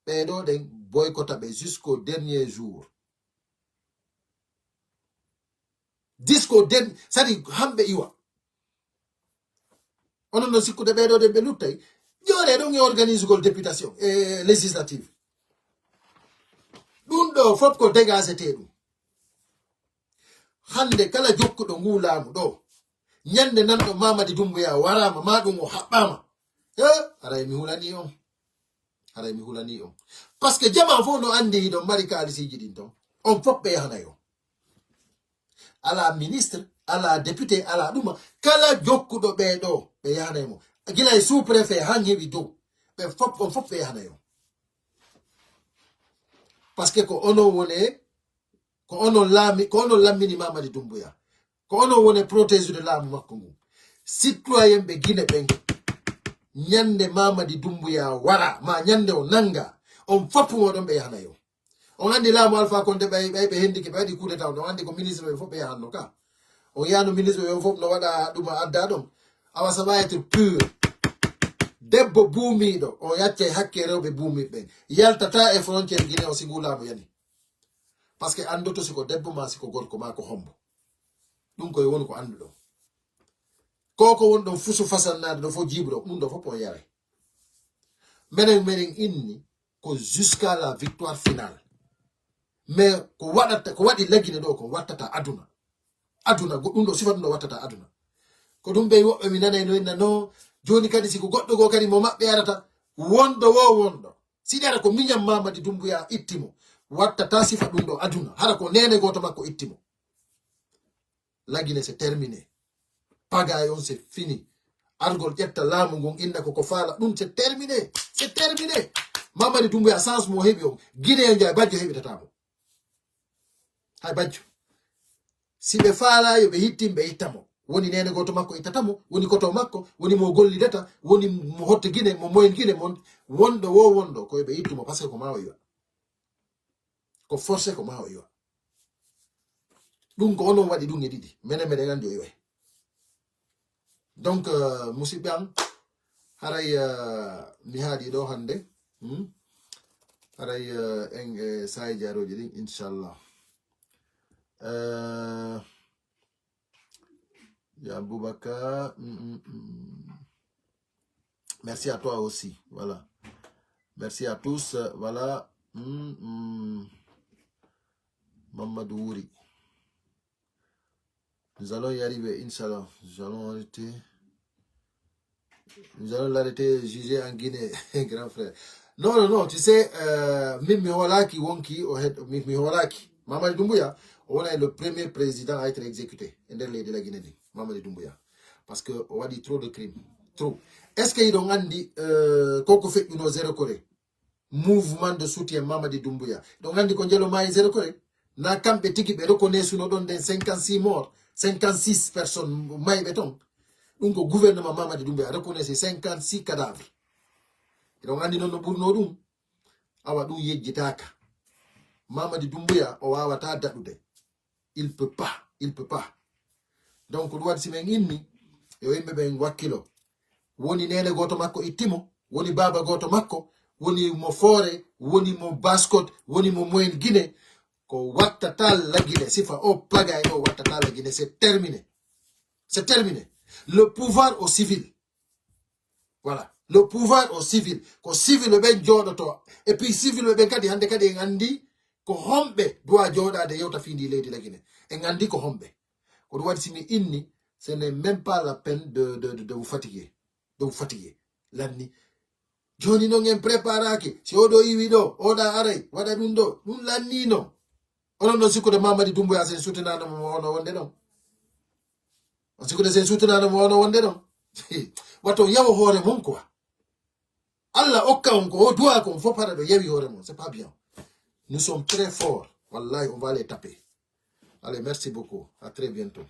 Ɓee ɗoo ɗen boykota ɓe jusqu'au dernier jour. Jusqu'au dernier, c'est-à-dire, hamɓe iwa. Onon no sikkude ɓee ɗoo ɗen ɓe luttay? Jooɗee ɗon e organisugol députation e législative. Ɗum ɗoo fof ko dégagetee ɗum. Hannde kala jokkuɗo nguu laamu ɗoo, ñande nanɗo Mamadi Doumbouya waraama, maa ɗum o haɓɓaama. E, haray mi hulanii on. Haray mi hulanii on. Parce que jamaa fof no anndi hiɗon mari kaalisiiji ɗin ton. On fof ɓe yahanay on. Alaa ministre, alaa député, alaa ɗuma. Kala jokkuɗo ɓee ɗoo, ɓe yahanay mo. Gila e sous-préfet han heɓi dow. Ɓe fof, on fof ɓe yahanay on. Parce que ko onon woni, ko onon laami, ko onon lammini Mamadi Doumbouya. Ko onon woni protéger de laamu makko ngun. Citoyen ɓe Guinée ɓen, ñande Mamadi Doumbouya wara, ma ñande o nanga, on fof moɗon ɓe yahanay on. On anndi laamu Alpha Condé ɓay, ɓay ɓe hendike, ɓe waɗi coup d'état on, on anndi ko ministre ɓe fof ɓe yahanno ka. On yahno ministre ɓe fof no waɗa ɗum a adda ɗon. Awa ça va être pur. Debbo buumiiɗo, on yaccay hakke rewɓe buumiiɓe ɓen. Yaltata e frontière Guinée o si ngu laamu yani. Parce que anndoto si ko debbo ma si ko gorko ma ko hombo. Ɗum koye woni ko annduɗon. Ko ko woni ɗon fusu fasannaade ɗo fof jiibuɗo, ɗum ɗo fof on yaray. Menen, menen inni ko jusqu'à la victoire finale. Mais ko waɗata, ko waɗi Lagine ɗo ko wattata aduna. Aduna, go-, ɗum ɗo sifa ɗum ɗo wattata aduna. Ko ɗum ɓe woɓɓe mi nanay no inna no, jooni kadi si ko goɗɗo goo kadi mo maɓɓe arata, wonɗo wo wonɗo. Si ɗara ko miñam Mamadi Doumbouya itti mo, wattata sifa ɗum ɗo aduna. Hara ko neene gooto makko itti mo. Lagine, c'est terminé. Pagaille on, c'est fini. Argol ƴetta laamu ngun inna ko ko faala ɗum, c'est terminé. C'est terminé. Mamadi Doumbouya, chance mo heɓi on, Guinéen njaay bajjo heɓitata mo. Hay bajjo. Si ɓe faalaa yo ɓe hittin, ɓe itta mo. Woni neene gooto makko ittata mo, woni koto makko, woni mo gollidata, woni mo hotte Gine, mo moyen Gine, mon wonɗo wo wonɗo, ko yo ɓe ittu mo, parce que ko maa o iwa. Ko forcé, ko maa o iwa. Ɗum ko onon waɗi ɗum e ɗiɗi. Menen meɗen anndi o iway. Donc, euh, musidɓe am, haray, euh, mi haaɗi ɗo hannde. Hmm? Haray, euh, en e saa'i jaarooji ɗin, inchallah. Euh, ya Boubacar, mm, mm, mm. Merci à toi aussi. Voilà. Merci à tous. Euh, voilà. Mm, mm. Mamadou Wouri. Nous allons y arriver, Inch'Allah. Nous allons arrêter. Nous allons l'arrêter, juger en Guinée, grand frère. Non, non, non, tu sais, euh, mi, mi hoolaki wonki, o het, mi, mi hoolaki. Mamadi Doumbouya, on est le premier président à être exécuté. Et de la Guinée, Mamadi Doumbouya. Parce que on a dit trop de crimes. Trop. Est-ce que ils ont dit, euh, koko fait une zéro Corée? Mouvement de soutien Mamadi Doumbouya. Donc, anndi ko njelo maayi zéro Corée. Na kamɓe tigi ɓe reconnaître no ɗon nden cinquante-six morts, cinquante-six personnes mayɓe ton. Ɗum ko gouvernement Mamadi Doumbouya reconnaître cinquante-six cadavres. Eɗon anndi noon no ɓurno ɗum. Awa ɗum yejjitaaka. Mamadi Doumbouya o waawata daɗude. Il peut pas. Il peut pas. Donc ɗum waɗi si men inni, yo yimɓe ɓen wakkilo. Woni neene gooto makko itti mo, woni baaba gooto makko, woni mo Foore, woni mo Basse-Côte, woni mo Moyenne Guinée. Ko wattata la Guinée, sifa o pagay o wattata la Guinée, c'est terminé. C'est terminé. Le pouvoir au civil. Voilà. Le pouvoir au civil. Ko civil ɓe ɓen jooɗoto. Et puis civil ɓe ɓen kadi hannde kadi en anndi ko homɓe doit jooɗaade yewta fii ndi leydi la Guinée. En anndi ko homɓe. Ko ɗum waɗi si mi inni, ce n'est même pas la peine de, de, de, de vous fatiguer. De vous fatiguer. Lanni. Jooni noon en préparaki. Si oɗo iwi ɗo, oɗa aray, waɗa ɗum ɗo. Ɗum lanni noon. Onon noon sikkude Mamadi Doumbouya sen sutinano mo ono wonde ɗon. On sikkude sen sutinano mo ono wonde ɗon. Wato yawo hoore mon quoi. Allah okka on ko o duwa ko on fof para ɗo yawi hoore mon. C'est pas bien. Nous sommes très forts. Wallahi, on va les taper. Allez, merci beaucoup. À très bientôt.